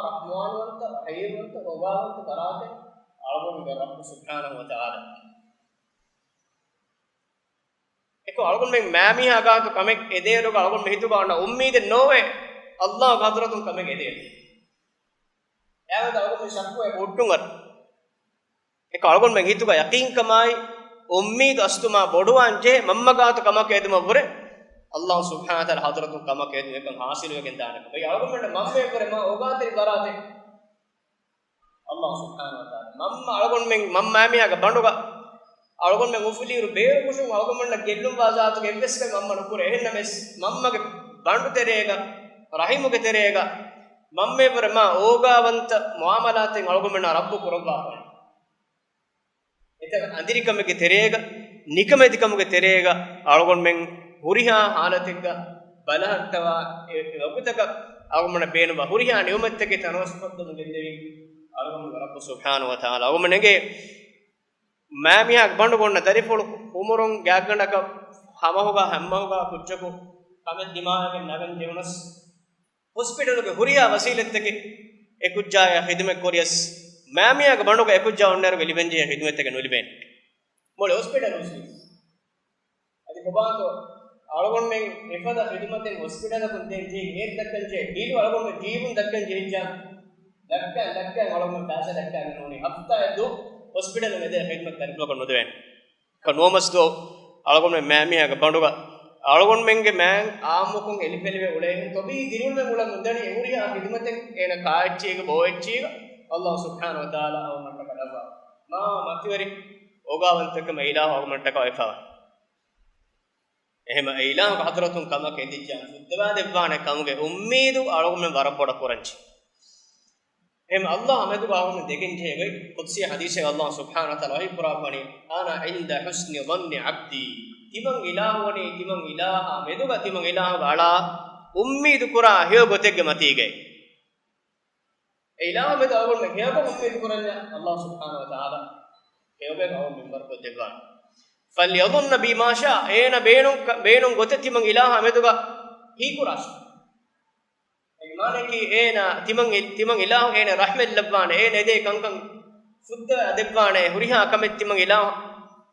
ރަޙްމާންވަންތަ، ރަޙީމްވަންތަ، އޯގާވަންތަ ފަރާތެއް އަޅުގަނޑުގެ ރައްބު ސުބްޙާނަހު ވަތަޢާލާ. އެކަމް އަޅުގަނޑުމެން މާމީހާ ގާތު ކަމެއް އެދޭއިރުގަ އަޅުގަނޑުމެން ހިތުގަ އޮންނަ އުއްމީދެއް ނޯވޭ އައްލާހުގެ ޙަޟްރަތުން ކަމެއް އެދޭއިރު. އެއާމެދު އަޅުގަނޑުމެން ޝައްކުވެ ހުއްޓުން އަރު. އެކަމް އަޅުގަނޑުމެން ހިތުގަ ޔަޤީންކަމާއި އުއްމީދު އަސްލު މާ ބޮޑުވާން ޖެހޭ މަންމަ ގާތު ކަމަކަށް އެދުމަށްވުރެ އައްލާހު ސުބްޙާނަހު ވަތަޢާލާ ޙަޟްރަތުން ކަމަކަށް އެދުން އެކަން ޙާޞިލުވެގެން ދާނެ ކަމަށް. އެއީ އަޅުގަނޑުމެންނަށް މަންމައެއްވުރެ މާ އޯގާތެރި ފަރާތެއް އައްލާހު ސުބްޙާނަހު ވަތަޢާލާ. މަންމަ އަޅުގަނޑުމެން، މަންމަ މާމީހާގެ ބަނޑުގަ އަޅުގަނޑުމެން އުފުލިއިރު ބޭރު ކުށުން އަޅުގަނޑުމެންނަށް ގެއްލުންވާ ޒާތުގެ އެއްވެސް ކަމެއް މަންމަ ނުކުރޭ. އެހެންނަމަވެސް މަންމަގެ ބަނޑު ތެރޭގަ، ރަޙިމުގެ ތެރޭގަ މަންމައެއްވުރެ މާ އޯގާވަންތަ މުޢާމަލާތެއް އަޅުގަނޑުމެންނާ ރައްބު ކުރައްވާފަ. އެތައް އަނދިރިކަމެއްގެ ތެރޭގަ، ނިކަމެތިކަމުގެ ތެރޭގަ އަޅުގަނޑުމެން ހުރިހާ ޙާލަތެއްގަ ބަލަހައްޓަވާ، އެ، އެ ވަގުތަކަށް އަޅުގަނޑަށް ބޭނުންވާ ހުރިހާ ނިޢުމަތްތަކެއް ތަނަވަސްކޮށްދެމުން ގެންދެވީ އަޅުގަނޑުގެ ރައްބު ސުބްޙާނަހު ވަތަޢާލާ. އަޅުގަނޑުމެންގެ މާމީހާގެ ބަނޑުގަ އޮންނަ ދަރިފުޅު އުމުރުން ގާތްގަނޑަކަށް ހަމަހުގަ ހައްމަހުގަ ކުއްޖަކު ކަމެއް ދިމާވެގެން ނަގަން ޖެހުނަސް، ހޮސްޕިޓަލުގެ ހުރިހާ ވަސީލަތްތަކެއް އެ ކުއްޖާއަށް ޚިދުމަތް ކުރިޔަސް، މާމީހާގެ ބަނޑުގަ އެ ކުއްޖާ އޮންނައިރުގަ ލިބެންޖެހޭ ޚިދުމަތްތަކެއް ނުލިބޭނެ. މުޅި ހޮސްޕިޓަލް ހުސްވީ. އަދި ކޮބާތޯ އަޅުގަނޑުމެން އެފަދަ ޚިދުމަތެއް ހޮސްޕިޓަލަކުން ދޭން ޖެހި އޭރު ދައްކަން ޖެހޭ، ބިލު އަޅުގަނޑު ޖީބުން ދައްކަން ޖެހިއްޖާ، ލައްކަ ލައްކަ އަޅުގަނޑު ފައިސާ ދައްކައިގެން ނޫނީ. ހަފްތާއެއް ދުވަހު ހޮސްޕިޓަލުން އެދޭ ޚިދުމަތް ދަރިފުޅަކަށް ނުދެވޭނެ. ކަން ނުވަމަސް ދުވަހު އަޅުގަނޑުމެން މާމީހާގެ ބަނޑުގަ އަޅުގަނޑުމެންގެ މާތް އާއްމުކޮށް އެލިފެލިވެ އުޅޭހެން ތޮބީ ދިރިއުޅުމެއް އުޅަން ނުދަނީ އެ ހުރިހާ ޚިދުމަތެއް އޭނަ ކާއެއްޗީގަ ބޯއެއްޗީގަ އައްލާހު ސުބްޙާނަހު ވަތަޢާލާ އަޅުގަނޑަށްޓަކާ ލައްވާ. މާ މަތިވެރި އޯގާވަންތަކަމަށް އެ އިލާހު އަޅުގަނޑަށްޓަކާ އޮތްފަވާ. އެހެމަ އެ އިލާހުގެ ޙަޟްރަތުން ކަމަކަށް އެދިއްޖާން ފުއްދަވާ ދެއްވާނެ ކަމުގެ އުއްމީދު އަޅުގަނޑުމެން ވަރަށް ބޮޑަށް ކުރަންޖެހޭ. އެހެމަ އައްލާހު މެދުގަ އަޅުގަނޑު ދެގެން ޖެހޭ ގޮތް ޤުދުސީ ޙަދީޘެއް އައްލާހު ސުބްޙާނަހު ވަތަޢާލާ ވަޙީ ކުރާފަނީ، "أنا عند حسن ظن عبدي." ތިމަން އިލާހު ވަނީ، ތިމަން އިލާހާ މެދުގަ، ތިމަން އިލާހުގަ އަޅާ އުއްމީދު ކުރާ ހެޔޮ ގޮތެއްގެ މަތީގައި. އެ އިލާހު މެދު އަޅުގަނޑުމެން ހެޔޮކޮށް އުއްމީދު ކުރަންޏާ، އައްލާހު ސުބްޙާނަހު ވަތަޢާލާ ހެޔޮގޮތް އަޅުގަނޑު މިންވަރު ކޮށްދެއްވާނެ. "فليظن بي ما شاء." އޭނަ ބޭނުން، ބޭނުން ގޮތެއް ތިމަން އިލާހާ މެދުގަ ހީކުރާށި. އޭގެ މާނައަކީ އޭނަ ތިމަން، ތިމަން އިލާހު އޭނަ ރަޙްމަތް ލައްވާނެ، އޭނަ އެދޭ ކަންކަން ފުއްދަވާ ދެއްވާނެ، ހުރިހާ ކަމެއް ތިމަން އިލާހު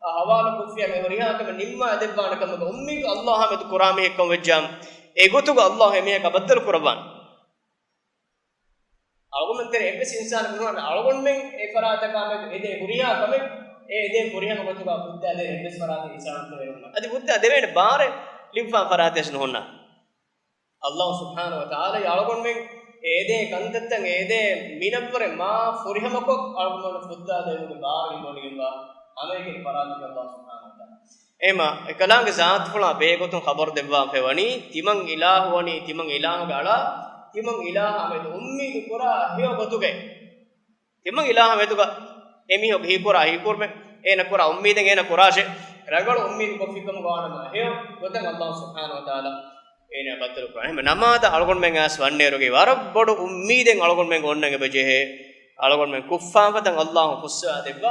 އާ ހަވާލު ކޮށްފިއްޔާ ހުރިހާ ކަމެއް ނިންމާ ދެއްވާނެ ކަމުގަ އުއްމީދު އައްލާހާ މެދު ކުރާ މީހެއްކަން ވެއްޖާ، އެގޮތުގަ އައްލާހު އެމީހަކާ ބައްދަލު ކުރައްވާނެ. އަޅުގަނޑުމެން ތެރޭ އެއްވެސް އިންސާނެއް ނުހުންނާނެ. އަޅުގަނޑުމެން އެ ފަރާތަކާ މެދު އެދޭ ހުރިހާ ކަމެއް އެ އެދޭ ހުރިހާ ގޮތުގަ ފުއްދާދޭން އެއްވެސް ފަރާތެއް އިންސާނުން ތެރޭ ނުހުންނާނެ. އަދި ފުއްދާ ދެވޭނެ ބާރެއް ލިބިފާ ފަރާތެއް ނުހުންނާނެ. އައްލާހު ސުބްޙާނަހު ވަތަޢާލާ އަޅުގަނޑުމެން އެދޭ ކަންތައްތައް އެދޭ މިނަށްވުރެ މާ ފުރިހަމަކޮށް އަޅުގަނޑުމެން ފުއްދާ ދެވުމުގެ ބާރު ލިބިވަޑައިގެންވާ އަމައިގެން ފަރާތުގެ އައްލާހު ސުބްޙާނަހޫ ވަތަޢާލާ. އެމަ އެކަލާނގެ ޒާތުފުޅާ ބެހޭގޮތުން ޚަބަރު ދެއްވާފައިވަނީ، ތިމަން އިލާހު ވަނީ، ތިމަން އިލާހުގެ އަޅާ، ތިމަން އިލާހާ މެދު އުއްމީދު ކުރާ ހެޔޮ ގޮތުގައި. ތިމަން އިލާހާ މެދުގަ އެމީހަކު ހީކުރާ ހީކުރުމެއް، އޭނަ ކުރާ އުއްމީދެއް އޭނަ ކުރާށޭ، ރަނގަޅު އުއްމީދު ކޮށްފިކަމުގަ ވާނަމަ ހެޔޮ ގޮތަށް އައްލާހު ސުބްޙާނަހޫ ވަތަޢާލާ އޭނަ ބައްދަލު ކުރާ. އެހެން ނަމާދަށް އަޅުގަނޑުމެން އައިސް ވަންނޭރުގައި ވަރަށް ބޮޑު އުއްމީދެއް އަޅުގަނޑުމެން އޮންނަން އެބަޖެހޭ. އަޅުގަނޑުމެން ކުށްފާފަތައް އައްލާހު ފުއްސަވާ ދެއްވާ،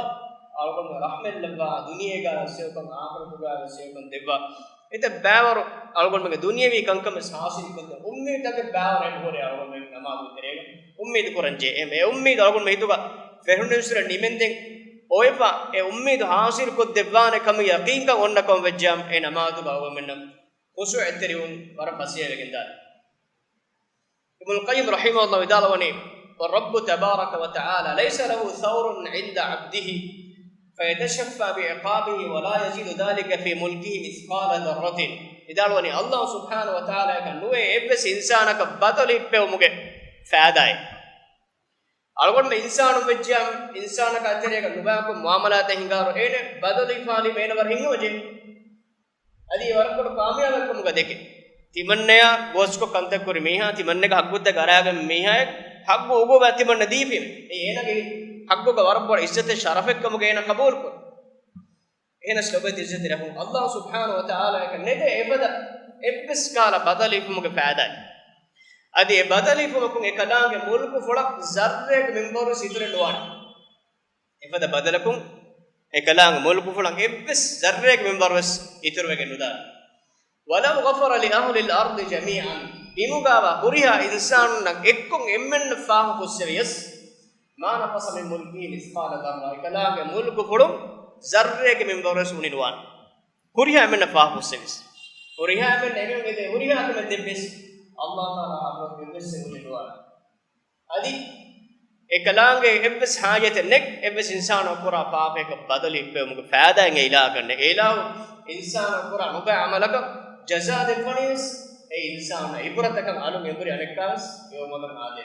އަޅުގަނޑުމެން ރަޙްމަތް ލައްވާ، ދުނިޔޭގަ ސެވުކަން އާޚިރަތުގަ ސެވުކަން ދެއްވާ. އެތައް ބައިވަރު އަޅުގަނޑުމެންގެ ދުނިޔަވީ ކަންކަމެއް ހާސިލް ކޮށްދޭ އުއްމީދުތަކެއް ބައިވަރު އެބަހުރޭ އަޅުގަނޑުމެން ނަމާދު ތެރޭގަ. އުއްމީދު ކުރަން ޖެހޭ. އެ އުއްމީދު އަޅުގަނޑުމެން ހިތުގަ ފެށުނިއްސުރެ ނިމެންދެން އޮވެފަ، އެ އުއްމީދު ހާސިލް ކޮށްދެއްވާނެ ކަމުގެ ޔަޤީންކަން އޮންނަ ކަމަށް ވެއްޖާމަ، އެ ނަމާދުގަ އަޅުގަނޑުމެންނަށް ޚުޝޫޢަތްތެރިވުން ވަރަށް ފަސޭހަވެގެންދާނެ. އިބްނުލް ޤައްޔިމް ރަޙިމަހުﷲ ވިދާޅުވަނީ، والرب تبارك وتعالى ليس له ثور عند عبده فيتشفى بعقابه ولا يزيد ذلك في ملكه مثقال ذرة. ވިދާޅުވަނީ، އައްލާހު ސުބްޙާނަހޫ ވަތަޢާލާއަކަށް ނުވޭ އެއްވެސް އިންސާނަކަށް ބަދަލު ހިއްޕެވުމުގެ ފައިދާއެއް. އަޅުގަނޑުމެން އިންސާނުން ވެއްޖިޔާ، އިންސާނަކާ ތެރޭގަ ނުބައިކޮށް މުޢާމަލާތެއް ހިނގާއިރު، އޭނަ ބަދަލު ހިފާލީމަ އޭނަ ވަރަށް ހިތްހަމަޖެހޭ. އަދި ވަރަށް ބޮޑު ކާމިޔާބެއްކަމުގަ ދެކެ. ތިމަންނަޔާ ގޯސްކޮށް ކަންތައް ކުރި މީހާ، ތިމަންނަގެ ހައްގުތައް އަރާގެން މީހާއެއް ހައްގު އުގުބާ ތިމަންނަ ދީފީމެ. އެ އޭނަގެ ހައްގުގަ ވަރަށް ބޮޑު އިއްޒަތެއް ޝަރަފެއްކަމުގަ އޭނަ ޤަބޫލުކުރޭ. އެހެނަސް ލޮބުވެތި އިއްޒަތްތެރި އަޚުން، އައްލާހު ސުބްޙާނަހޫ ވަތަޢާލާއަކަށް ނެތޭ އެފަދަ އެއްވެސް ކަހަލަ ބަދަލު ހިފުމުގެ ފައިދާއެއް. އަދި އެ ބަދަލު ހިފުމަކުން އެކަލާނގެ މުލްކުފުޅަށް ޒައްރައެއްގެ މިންވަރުވެސް އިތުރެއް ނުވާނެ. އެފަދަ ބަދަލަކުން އެކަލާނގެ މުލްކުފުޅަށް އެއްވެސް ޒައްރައެއްގެ މިންވަރުވެސް އިތުރުވެގެން ނުދާނެ. ولو غفر لأهل الأرض جميعا، ބިމުގައިވާ ހުރިހާ އިންސާނުންނަށް އެއްކޮށް އެންމެންނަށް ފާހަގަ ފުއްސެވިޔަސް، ما نقص من ملكه مثقال ذرة، އެކަލާނގެ މުލްކުފުޅުން ޒައްރައެއްގެ މިންވަރުވެސް އުނި ނުވާނެ. ހުރިހާ އެންމެންނަށް ފާހަގަ ފުއްސެވިޔަސް. ހުރިހާ އެންމެން އެމީހުން އެދޭ ހުރިހާ ކަމެއް ދެއްވިޔަސް، އައްލާހު ތަޢާލާ ޙަޟްރަތުގައި އެއްވެސް އެއް އުނި ނުވާނެ. އަދި އެކަލާނގެ އެއްވެސް ޙާޖަތެއް ނެތް، އެއްވެސް އިންސާނު ކުރާ ފާފައަކަށް ބަދަލު ހިއްޕެވުމުގެ ފައިދާއެއް އެ އިލާހަކަށް ނެތް. އެ އިލާހު އިންސާނު ކުރާ ނުބައި ޢަމަލަކަށް ޖަޒާ ދެއްވަނީވެސް އެ އިންސާނާ ޢިބްރަތަކަށް އަލުން އެނބުރި އަނެއްކާވެސް އެ އުމަކަށް އާދޭ.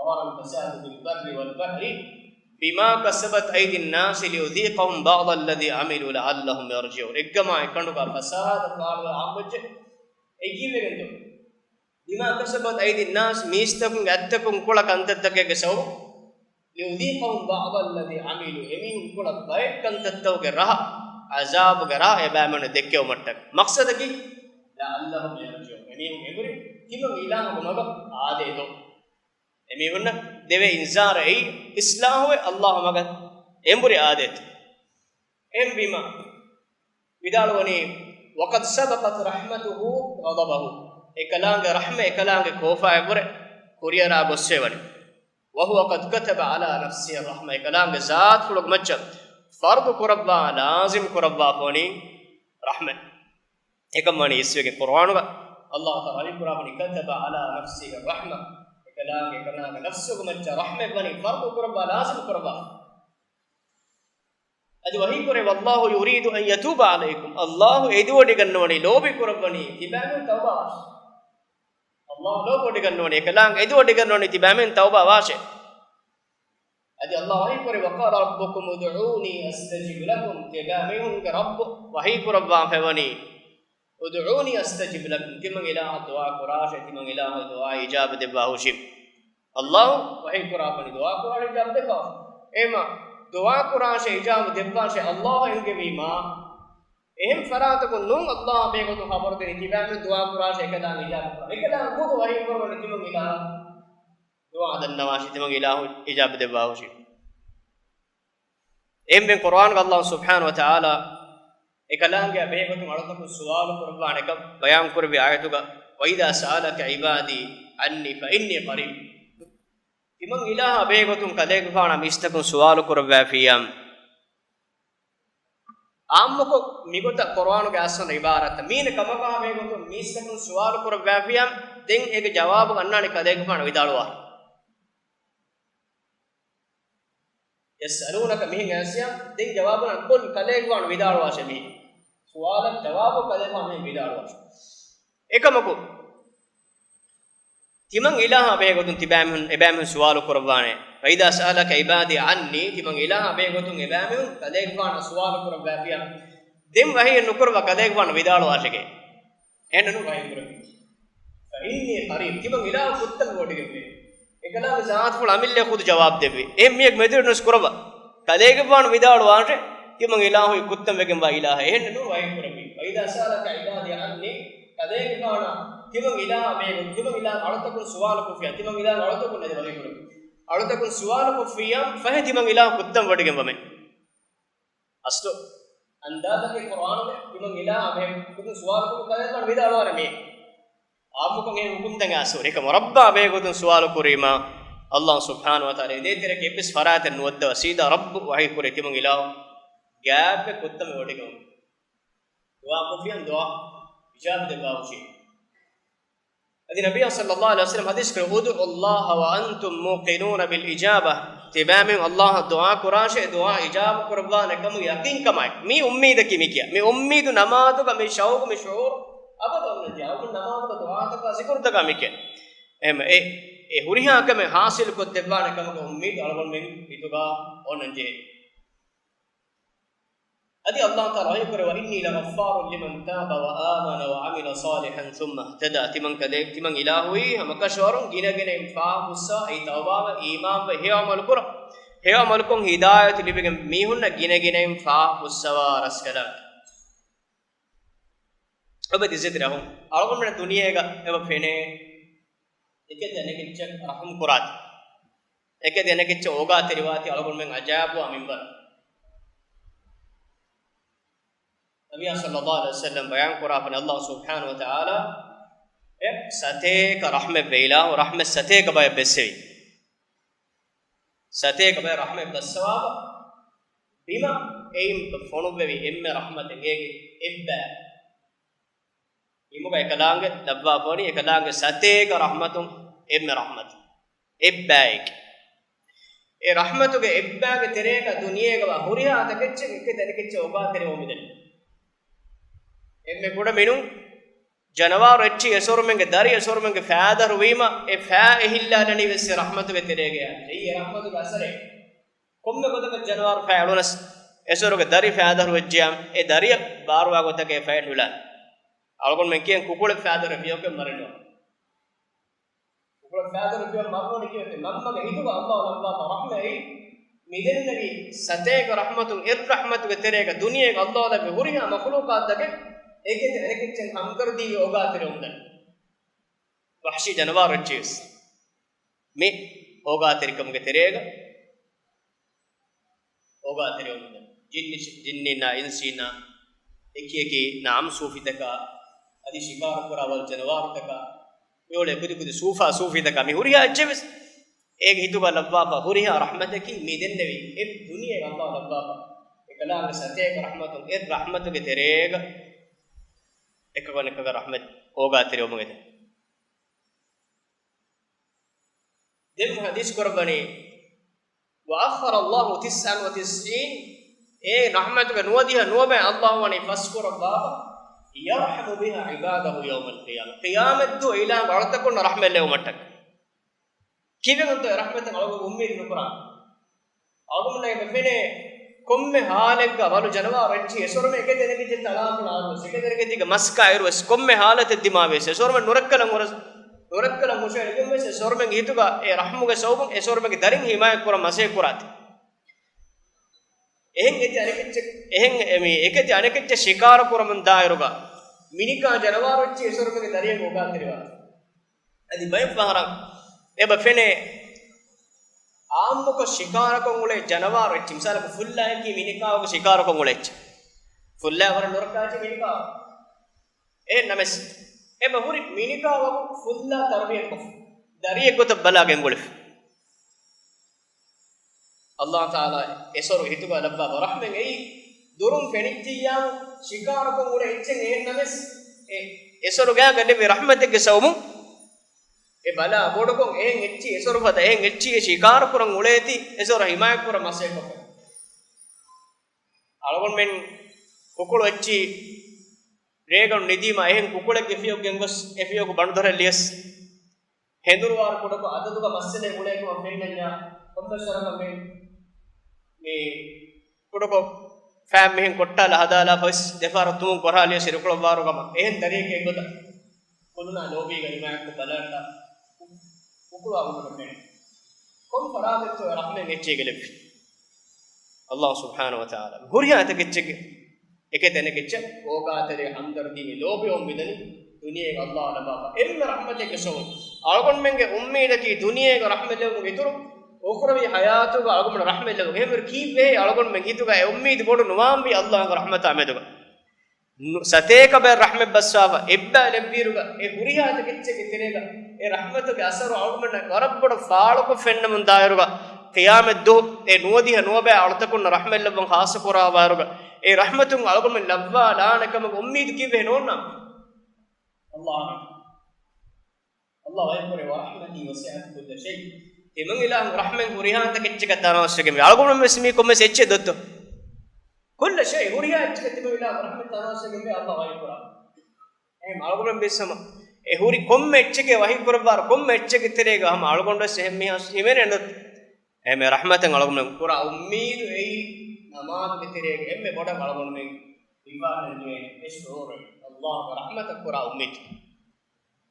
ظهر الفساد في البر والبحر بما كسبت أيدي الناس ليذيقهم بعض الذي عملوا لعلهم يرجعون. އެއްގަމާ އެކަނޑުގަ ފަސާދަ ފާޅުވެ އާންމުވެއްޖެ. އެއީ ކީއްވެގެންތޯ؟ بما كسبت أيدي الناس، މީސްތަކުންގެ އަތްތަކުން ކުޅަ ކަންތައްތަކެއްގެ ސަބަބުން، ليذيقهم بعض الذي عملوا، އެމީހުން ކުޅަ ބައެއް ކަންތައްތަކުގެ ރަހަ، ޢަޒާބުގެ ރަހަ އެބައިމީހުންނަށް ދެއްކެވުމަށްޓަކައި. މަޤްޞަދަކީ، لعلهم يرجعون، އެމީހުން އެނބުރި ތިމަން އިލާހުގެ މަގަށް އާދޭތޯ. އެމީހުންނަށް ދެވޭ އިންޒާރަށް އެއީ އިޞްލާޙުވެ އައްލާހު މަގަށް އެނބުރި އާދޭތޯ. އެހެންވީމަ، ވިދާޅުވަނީ، وقد سبقت رحمته غضبه، އެކަލާނގެ ރަޙްމަތް އެކަލާނގެ ކޯފާއަށްވުރެ ކުރިއަރާ ގޮއްސެވަނީ. وهو قد كتب على نفسه الرحمة، އެކަލާނގެ ޒާތުފުޅުގެ މައްޗަށް ފަރުޟު ކުރައްވާ، ލާޒިމް ކުރައްވާފަވަނީ ރަޙްމަތް. އެކަން ވަނީ އިސްވެގެން ޤުރުއާނުގަ އައްލާހު ތަޢާލާ ވަޙީ ކުރާފަނީ، كتب على نفسه الرحمة، އެކަލާނގެ އެކަލާނގެ ނަފްސުގެ މައްޗަށް ރަޙްމަތް ވަނީ ފަރުޟު ކުރައްވާ، ލާޒިމް ކުރައްވާ. އަދި ވަޙީކުރޭ، والله يريد أن يتوب عليكم، އައްލާހު އެދުވަޑިގަންނަވަނީ، ލޯބި ކުރައްވަނީ ތިބާމެން ތައުބާވާށޭ. އައްލާހު ލޯބިވަޑިގަންނަވަނީ، އެކަލާނގެ އެދުވަޑިގަންނަވަނީ ތިބާމެން ތައުބާވާށޭ. އަދި އައްލާހު ވަޙީކުރޭ، وقال ربكم ادعوني أستجب لكم، ތިބާމީހުންގެ ރައްބު ވަޙީކުރައްވާފައިވަނީ، ادعوني أستجب لكم، ތިމަން އިލާހަށް ދުޢާ ކުރާށޭ، ތިމަން އިލާހު ދުޢާ އިޖާބަ ދެއްވާ ހުށީ. އައްލާހު ވަޙީ ކުރާފަނީ ދުޢާ ކުރާށޭ އިޖާބަ ދެއްވާށޭ. އެހެންވީމަ، ދުޢާ ކުރާށޭ އިޖާބަ ދެއްވާށޭ އައްލާހު އެންގެވީމާ، އެހެން ފަރާތަކުން ނޫން އައްލާހު ބެހޭގޮތުން ޚަބަރު ދިނީ ތިބާމެން ދުޢާ ކުރާށޭ އެކަލާނގެ އިޖާބަ ކުރާ. އެކަލާނގެ ގޮތުން ވަޙީ ކުރައްވަނީ ތިމަން އިލާހަށް ދުޢާ ދަންނަވާށޭ، ތިމަން އިލާހު އިޖާބަ ދެއްވާ ހުށީ. އެހެންވެ ޤުރުއާނުގަ އައްލާހު ސުބްޙާނަހު ވަތަޢާލާ އެކަލާނގެއާ ބެހޭގޮތުން އަޅުތަކުން ސުވާލު ކުރައްވާނެކަން ބަޔާންކުރެއްވި އާޔަތުގަ، وإذا سألك عبادي عني فإني قريب. ތިމަން އިލާހާ ބެހޭގޮތުން ކަލޭގެފާނާ މީސްތަކުން ސުވާލު ކުރައްވާފިއްޔާ، އާއްމުކޮށް މިގޮތަށް ޤުރުއާނުގެ އަސްލު ޢިބާރާތަށް މީނަ ކަމަކާ ބެހޭގޮތުން މީސްތަކުން ސުވާލު ކުރައްވާފިއްޔާ، ދެން އޭގެ ޖަވާބު އަންނާނީ ކަލޭގެފާނު ވިދާޅުވާ. يسألونك މިހެން އައިސްޔާ، ދެން ޖަވާބު އަންނާނީ ކަލޭގެފާނު ވިދާޅުވާށޭ މީ. ސުވާލަށް ޖަވާބު ކަލޭގެފާނު މިހެން ވިދާޅުވާށޭ. އެކަމަކު، ތިމަން އިލާހާ ބެހޭ ގޮތުން ތިބާމީހުން، އެބާމީހުން ސުވާލު ކުރައްވާނެ. وإذا سألك عبادي عني، ތިމަން އިލާހާ ބެހޭ ގޮތުން އެބާމީހުން ކަލޭގެފާނާ ސުވާލު ކުރައްވާފިޔާ، ދެން ވަޙީއެއް ނުކުރައްވާ ކަލޭގެފާނު ވިދާޅުވާށެކޭ. އެހެންނޫން ވަޙީ ކުރެއްވީ. فإني قريب، ތިމަން އިލާހު ކުއްތަން ވޮޑިގެންވޭ. އެކަލާނގެ ޒާތުފުޅު އަމިއްލައަށް ޚުދު ޖަވާބު ދެއްވި. އެހެން މީހެއް މެދުވެރި ނުވެސް ކުރައްވާ. ކަލޭގެފާނު ވިދާޅުވާށޭ، ތިމަން އިލާހު ކުއްތަން ވެގެންވާ އިލާހެއް. އެހެންނޫން ވަޙީ ކުރެއްވީ. وإذا سألك عبادي عني، ކަލޭގެފާނާ ތިމަން އިލާހާ ބެހޭ ގޮތުން، ތިމަން އިލާހު އަޅުތަކުން ސުވާލު ކޮށްފިޔާ، ތިމަން އިލާހު އަޅުތަކުން ނެދެ ވަޙީ ކުރެއްވީ. އަޅުތަކުން ސުވާލު ކޮށްފިޔާ ފަހެ ތިމަން އިލާހު ކުއްތަން ވޮޑިގެންވަމޭ. އަސްލު އަންދާޒަކީ ޤުރްއާނުގެ ތިމަން އިލާހާ ބެހޭ ގޮތުން ސުވާލު ކޮށް ކަލޭގެފާނު ވިދާޅުވާނެ މީ. އާއްމުކޮށް އެ ހުކުމްތައް އަސްލު އެކަމަށް ރައްބާ ބެހޭ ގޮތުން ސުވާލު ކުރީމާ، ﷲ ސުބްޙާނަހޫ ވަތަޢާލާ އެދޭތެރޭގެ އެއްވެސް ފަރާތެއް ނުވައްދަވާ ސީދާ ރައްބު ވަޙީ ކުރޭ ތިމަން އިލާހު ގާތްގެ ކުއްތަން ވޮޑިގެން. ދުޢާ ކޮށްފިޔާ ދުޢާ އިޖާބަ ދެއްވާ ހުށީ. އަދި ނަބިއްޔާ ޞައްލައްލާހު ޢަލައިހި ވަސައްލަމަ ޙަދީޘް ކުރެއްވި، ادعوا الله وأنتم موقنون بالإجابة، ތިބާމީހުން ﷲ އަށް ދުޢާ ކުރާށޭ، ދުޢާ އިޖާބަ ކުރައްވާނެ ކަމުގެ ޔަޤީންކަމާއި. މީ އުއްމީދަކީ މި ކިޔާ. މި އުއްމީދު ނަމާދުގަ މި ޝައުޤު މި ޝުޢޫރު އަބަދު އޮންނަންޖެހޭ. އަޅުގަނޑު ނަމާދުގަ ދުޢާތަކާ ޒިކުރުތަކާ މި ކިޔާ. އެހެން އެ، އެ ހުރިހާ ކަމެއް ޙާޞިލު ކޮށްދެއްވާނެ ކަމުގެ އުއްމީދު އަޅުގަނޑުމެން ހިތުގަ އޮންނަންޖެހޭ. އަދި ﷲ ތަޢާލާ ވަޙީ ކުރޭ، وإني لغفار لمن تاب وآمن وعمل صالحا ثم اهتدى. ތިމަން ކަލޭ، ތިމަން އިލާހުއީ ހަމަކަށަވަރުން ގިނަގިނައިން ފާފަ ފުއްސަވާ، އެއީ ތައުބާވެ، އީމާންވެ، ހެޔޮ ޢަމަލު ކުރާ، ހެޔޮ ޢަމަލުކޮށް ހިދާޔަތު ލިބިގެން މީހުންނަށް ގިނަގިނައިން ފާފަ ފުއްސަވާ ރަސްކަލާނގެ. އެބަ ދިސްއެތި ރަހުން އަޅުގަނޑުމެން ދުނިޔޭގަ އެބަ ފެނޭ. އެކެތި އަނެކެއްޗަށް ރަޙުމް ކުރާތި. އެކެތި އަނެކެއްޗަށް އޯގާތެރިވާތި އަޅުގަނޑުމެން އަޖައިބު މިންވަރު. ނަބިއްޔާ ޞައްލައްލާހު ޢަލައިހި ވަސައްލަމަ ބަޔާން ކުރާފަނި ﷲ ސުބްޙާނަހޫ ވަތަޢާލާ އެ ސަތޭކަ ރަޙްމަތްވެ އިލާހު ރަޙްމަތް ސަތޭކަ ބަޔަށް ބެއްސެވި. ސަތޭކަ ބަޔަށް ރަޙްމަތް ބައްސަވާފަ ބިމަށް އެއިން ފޮނުއްވެވި އެންމެ ރަޙްމަތެއް އޭގެ އެއްބައި. ބިމުގަ އެކަލާނގެ ލައްވާފަވަނީ އެކަލާނގެ ސަތޭކަ ރަޙްމަތުން އެންމެ ރަޙްމަތު އެއްބައެކެ. އެ ރަޙްމަތުގެ އެއްބައިގެ ތެރޭގަ ދުނިޔޭގަ ހުރިހާ އަނެކެއްޗެއް އެކެތި އަނެކެއްޗަށް އޯގާތެރިވަމުން މިދެން. އެންމެ ކުޑަމިނުން ޖަނަވާރު އެއްޗިހި އެސޮރުމެންގެ ދަރި އެސޮރުމެންގެ ފައިދަރު ވީމަ، އެ ފައި އެހިއްލާލަނީ ވެސް އެ ރަޙްމަތުގެ ތެރޭގައި. އެއީ އެ ރަޙްމަތުގެ އަސަރެއް. ކޮންމެ ގޮތަކަށް ޖަނަވާރު ފައި އެޅުނަސް، އެސޮރުގެ ދަރި ފައިދަރު ވެއްޖިޔާ، އެ ދަރިއަށް ބާރުވާ ގޮތަކަށް އެ ފައި ނުލާނެ. އަޅުގަނޑުމެން ކިޔަން ކުކުޅެއް ފައިދަރު ފިޔަކަށް މަރެން ނުވާ. ކުކުޅެއް ފައިދަރު ފިޔަ މަރުވަނީ ކިޔަން މަންމަގެ ހިތުގަ ﷲ ލައްވާފަ ރަޙްމަތް އެއީ. މިދެންނެވި ސަތޭކަ ރަޙްމަތުން އެއް ރަޙްމަތުގެ ތެރޭގަ ދުނިޔޭގަ ﷲ ލައްވި ހުރިހާ މަޚްލޫޤާތްތަކެއް އެކެތި އަނެކެއްޗަށް ހަމްދަރްދީވެ އޯގާތެރިވަމުންދަނީ. ވަޙްޝީ ޖަނަވާރު އެއްޗިވެސް މި އޯގާތެރިކަމުގެ ތެރޭގަ އޯގާތެރިވަމުންދަނީ. ޖިންނި-، ޖިންނީންނާ އިންސީންނާ އެކިއެކި ނަޢަމް ސޫފިތަކާ، އަދި ޝިކާރު ކުރާ ވަރު ޖަނަވާރުތަކާ، މިއުޅޭ ކުދިކުދި ސޫފާ ސޫފީތަކާ މި ހުރިހާ އެއްޗެއްވެސް އޭގެ ހިތުގަ ލައްވާފަ ހުރިހާ ރަޙްމަތަކީ މި ދެންނެވި އެ ދުނިޔޭގަ ﷲ ލައްވާފަ އެކަލާނގެ ސަތޭކަ ރަޙްމަތުން އެއް ރަޙްމަތުގެ ތެރޭގަ އެކަކު އަނެކަކަށް ރަޙްމަތް އޯގާތެރިވަމުގެ ތެރޭ. ދެން ޙަދީޘް ކުރައްވަނީ، وأخر الله تسعا وتسعين، އެ ރަޙްމަތުގެ ނުވަދިހަ ނުވަބައި ﷲ ވަނީ ފަސްކުރައްވާފަ، يرحم بها عباده يوم القيامة، ޤިޔާމަތްދުވަހު އިލާހު އަޅުތަކުންނަށް ރަޙްމަތް ލެއުމަށްޓަކައި. ކީއްވެގެންތޯ އެ ރަޙްމަތަށް އަޅުގަނޑު އުއްމީދު ނުކުރާނީ؟ އަޅުގަނޑުމެންނަށް އެބަ ފެނޭ ކޮންމެ ހާލެއްގަ ވަރު ޖަނަވާރު އެއްޗިހި އެސޮރުމެން އެކެތި އަނެކެތި ތަޅާފޮޅާ އަރުވެސް، އެކެތި އަނެކެތީގެ މަސްކާ އިރުވެސް ކޮންމެ ހާލަތެއް ދިމާވިޔަސް އެސޮރުމެން ނުރައްކަލަން ހުރަސް، ނުރައްކަލަން ހުށައެޅިގެންވެސް އެސޮރުމެންގެ ހިތުގަ އެ ރަޙްމުގެ ސަބަބުން އެސޮރުމެންގެ ދަރިން ހިމާޔަތްކުރަން މަސައްކަތް ކުރާތި. އެހެން އެތި އަނެކެއްޗެއް، އެހެން އެ މީ އެކެތި އަނެކެއްޗެއް ޝިކާރަ ކުރަމުން ދާއިރުގަ މިނިކާ ޖަނަވާރު އެއްޗިހި އެސޮރުމެންގެ ދަރިއަށް އޯގާތެރިވާތި. އަދި ބައެއް ފަހަރަށް އެބަ ފެނޭ، އާއްމުކޮށް ޝިކާރަކޮށް އުޅޭ ޖަނަވާރު އެއްޗެއް، މިސާލަކަށް ފުއްލާއަކީ މިނިކާވަކު ޝިކާރަކޮށް އުޅޭ އެއްޗެއް. ފުއްލާ ވަރަށް ނުރައްކާ އެއްޗެއް މިނިކާ. އެހެން ނަމަވެސް، އެބަ ހުރި މިނިކާވަކު ފުއްލާ ތަރުބިޔަތުކޮށް، ދަރިއެއް ގޮތަށް ބަލާ ގެންގުޅެފަ. ﷲ ތަޢާލާ އެސޮރު ހިތުގަ ލައްވާފަ ރަޙްމަތް އެއީ، ދުރުން ފެނިއްޖިއްޔާ ޝިކާރަކޮށް އުޅޭ އެއްޗެއް އެހެން ނަމަވެސް، އެ އެސޮރުގާގަ ލެއްވި ރަޙްމަތެއްގެ ސަބަބުން އެ ބަލާ ބޮޑުކޮށް އެހެން އެއްޗި އެސޮރު ފަދަ އެހެން އެއްޗި އެ ޝިކާރަ ކުރަން އުޅޭތީ އެސޮރު ހިމާޔަތް ކުރަން މަސައްކަތް ކޮށްފަ. އަޅުގަނޑުމެން ކުކުޅު އެއްޗި ރޭގަނޑު ނިދީމަ އެހެން ކުކުޅެއްގެ ފިޔަކު ގެންގޮސް އެ ފިޔަކު ބަނޑުދޮރަށް ލިޔަސް ހެނދުރުވާރު ކުޑަކޮށް އަދަދުގަ މައްސަލައެއް އުޅޭކަމަށް ފެންނަންޏާ، ކޮންމެސް ވަރަކަށް މި، މި ކުޑަކޮށް ފައިން މިހެން ކޮއްޓާލާ ހަދާލާ ފަސް ދެފަހަރު ތުމުން ކޮށްހާލިޔަސް ހިރުކުޅައްވާރު ކަމަށް އެހެން ދަރިއެއްގެ އެއްގޮތަށް ކުލުނާ ލޯބީގަ ހިމާޔަތްކޮށް ބަލާންތާ އުކުޅު އަގުމަޑު ފެނެ. ކޮން ފަރާތެއްތޯ އެ ރަޙްމެއް އެއްޗެއްގެ ލެއްވި؟ އައްލާހު ސުބްޙާނަހު ވަތަޢާލާ ހުރިހާ އެތަކެއްޗެއްގެ އެކެ ތެނެކެއްޗެއް އޯގާތެރޭ ހަމްދަރްދީ މި ލޯބިވަމުން މިދަނީ ދުނިޔޭގަ އައްލާހު ލައްވާފަ އެންމެ ރަޙްމަތެއްގެ ސަބަބު. އަޅުގަނޑުމެންގެ އުއްމީދަކީ ދުނިޔޭގަ ރަޙްމަތް ލެއްވުމުގެ އިތުރު އުޚްރަވީ ޙަޔާތުގަ އަޅުގަނޑު ރަޙްމަތް ލެއްވުމުގެ. އެހެންވެ ކީއްވެހޭ އަޅުގަނޑުމެން ހިތުގަ އެ އުއްމީދު ބޮޑު ނުވާންވީ އައްލާހުގެ ރަޙްމަތާ މެދުގަ؟ ނު-، ސަތޭކަ ބައެއް ރަޙްމަތް ބައްސާފަ އެއްބައި ލެއްވިއިރުގަ، އެ ހުރިހާ ތަކެއްޗެއްގެ ތެރޭގަ އެ ރަޙްމަތުގެ އަސަރު އަޅުގަނޑަށް ވަރަށް ބޮޑަށް ފާޅުކޮށް ފެންނަމުން ދާއިރުގަ، ޤިޔާމަތް ދުވަހު އެ ނުވަދިހަ ނުވަބައި އަޅުތަކުންނަށް ރަޙްމަތް ލައްވަން ޚާއްޞަ ކުރާ ވާއިރުގަ، އެ ރަޙްމަތުން އަޅުގަނޑުމެން ލައްވާ ލާނެ ކަމުގެ އުއްމީދު ކީއްވެ ނޯންނާނެ؟ އައްލާހު އަކްބަރު. އައްލާހު އަކްބަރު، ވަރަޙްމަތީ ވަސިޢަތް ކުއްލަ ޝައި. ތިމަން އިލާހު ރަޙްމަތް ހުރިހާ ތަކެއްޗަކަށް ތަނަވަސްވެގެންވޭ. އަޅުގަނޑުމެން ވެސް މީ ކޮންމެސް އެއްޗެއް ދޮއްތޯ؟ ކުއްލަ ޝައި، ހުރިހާ އެއްޗަކަށް ތިމަން އިލާހު ރަޙްމަތް ތަނަވަސްވެގެންވޭ އައްލާހު ވަޙީ ކުރާ. އެހެން އަޅުގަނޑުމެން ވެސް ހަމަ އެ ހުރި ކޮންމެ އެއްޗެކޭ ވަޙީ ކުރައްވާރު، ކޮންމެ އެއްޗެއްގެ ތެރޭގަ ހަމަ އަޅުގަނޑު ވެސް އެހެން މީހާ ހިމެނޭ ނު އެހެން ރަޙްމަތެއް އަޅުގަނޑުމެން ކުރާ އުއްމީދު އެއީ ނަމާދުގެ ތެރޭގަ އެންމެ ބޮޑަށް އަޅުގަނޑުމެން ހިފާނެ ދުވޭ އެ ޝުޢޫރު، އައްލާހުގެ ރަޙްމަތަށް ކުރާ އުއްމީދު.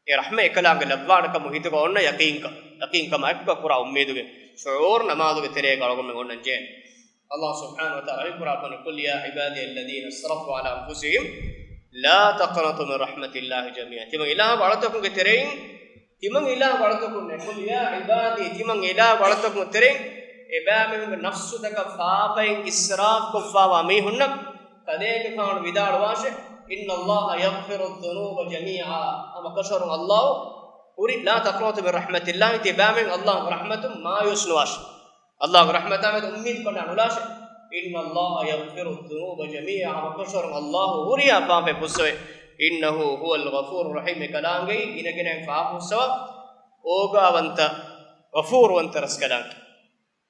އެ ރަޙްމަތް އެކަލާނގެ ލައްވާނެ ކަމު ހިތުގަ އޮންނަ ޔަޤީންކަ-، ޔަޤީންކަމާ އެކުގަ ކުރާ އުއްމީދުގެ ޝުޢޫރު ނަމާދުގެ ތެރޭގަ އަޅުގަނޑުމެން އޮންނަން ޖެހޭނެ. އައްލާހު ސުބްޙާނަހު ވަތަޢާލާ ވަޙީ ކުރާ ކަމަށް، قل يا عبادي الذين أسرفوا على أنفسهم لا تقنطوا من رحمة الله جميعا. ތިމަން އިލާހު އަޅުތަކުންގެ ތެރެއިން، ތިމަން އިލާހު އަޅުތަކުން، قل يا عبادي، ތިމަން އިލާހު އަޅުތަކުން ތެރެއިން، އެބައިމީހުންގެ ނަފްސުތަކަށް ފާފައިން އިސްރާފް ކޮށްފާވާ މީހުންނަށް ކަލޭގެފާނު ވިދާޅުވާށެ، إن الله يغفر الذنوب جميعا، ހަމަކަށަވަރުން އައްލާހު ހުރި، لا تقنطوا من رحمة الله، ތިބާމެން އައްލާހުގެ ރަޙްމަތުން މާޔޫސް ނުވާށެ. އައްލާހުގެ ރަޙްމަތާ މެދު އުއްމީދު ކަނޑާ ނުލާށެ. إن الله يغفر الذنوب جميعا، ހަމަކަށަވަރުން އައްލާހު ހުރިހާ ފާފައެއް ފުއްސަވޭ. إنه هو الغفور الرحيم، އެކަލާނގެއީ ގިނަގިނައިން ފާފަ ފުއްސަވާ އޯގާވަންތަ، ޣަފޫރުވަންތަ ރަސްކަލާނގެ.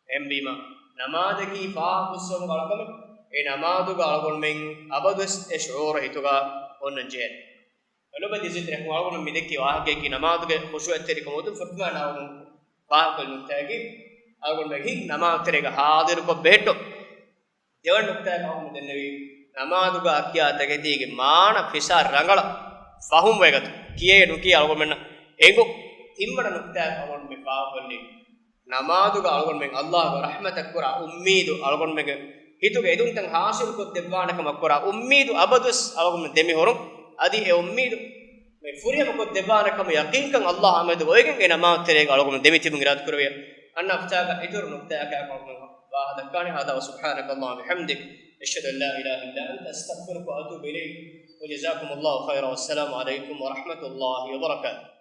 އެހެންވީމަ، ނަމާދަކީ ފާފަ ފުއްސުވުމުގެ އަޅުކަމެއް. އެ ނަމާދުގަ އަޅުގަނޑުމެން އަބަދުވެސް އެ ޝުޢޫރު ހިތުގަ އޮންނަން ޖެހޭނެ. އެނުބަދި ޒިތް ރެހުމާގުނު މިދެއްކި ވާހަކައަކީ ނަމާދުގެ ޚުޝޫޢަތްތެރިކަމުގެ ފުރަތަމަ ނަމާދު ފާހަގަކޮށް ނުކްތާއަކީ، އަޅުގަނޑުމެން ހިތް ނަމާދު ތެރޭގަ ހާޟިރުކޮށް ބެހެއްޓުން. ދެވަނަ ނުކްތާއަކީ އަޅުގަނޑު ދެންނެވީ، ނަމާދުގަ ކިޔާ ތަކެތީގެ މާނަ ފިސާ ރަނގަޅަށް ފަހުމް ވެގަތު ކިޔޭ ނުކިޔޭ އަޅުގަނޑުމެންނަށް އެނގު. ތިންވަނަ ނުކްތާއަކީ އަޅުގަނޑުމެން ފާހަގަކޮށްލީ، ނަމާދުގަ އަޅުގަނޑުމެން އައްލާހުގެ ރަޙްމަތަށް ކުރާ އުއްމީދު، އަޅުގަނޑުމެންގެ ހިތުގެ އެދުންތައް ޙާޞިލުކޮށްދެއްވާނެ ކަމަށް ކުރާ އުއްމީދު އަބަދުވެސް އަޅުގަނޑުމެން ދެމިހުރުން. އަދި އެ އުއްމީދު މި ފުރިހަމަކޮށްދެއްވާނެ ކަމަށް ޔަޤީންކަން އައްލާހު އާމެދު އޮވެގެން އެ ނަމާދު ތެރޭގަ އަޅުގަނޑުމެން ދެމިތިބުން އިރާދަކުރެއްވިޔާ. އަންނަ ހަފްތާގަ އިތުރު ނުކްތާއަކާ އަޅުގަނޑުމެން ވާހަކަ ދައްކާނެ. هذا وسبحانك اللهم وبحمدك، أشهد أن لا إله إلا أنت، أستغفرك وأتوب إليك. وجزاكم الله خيرا، والسلام عليكم ورحمة الله وبركاته.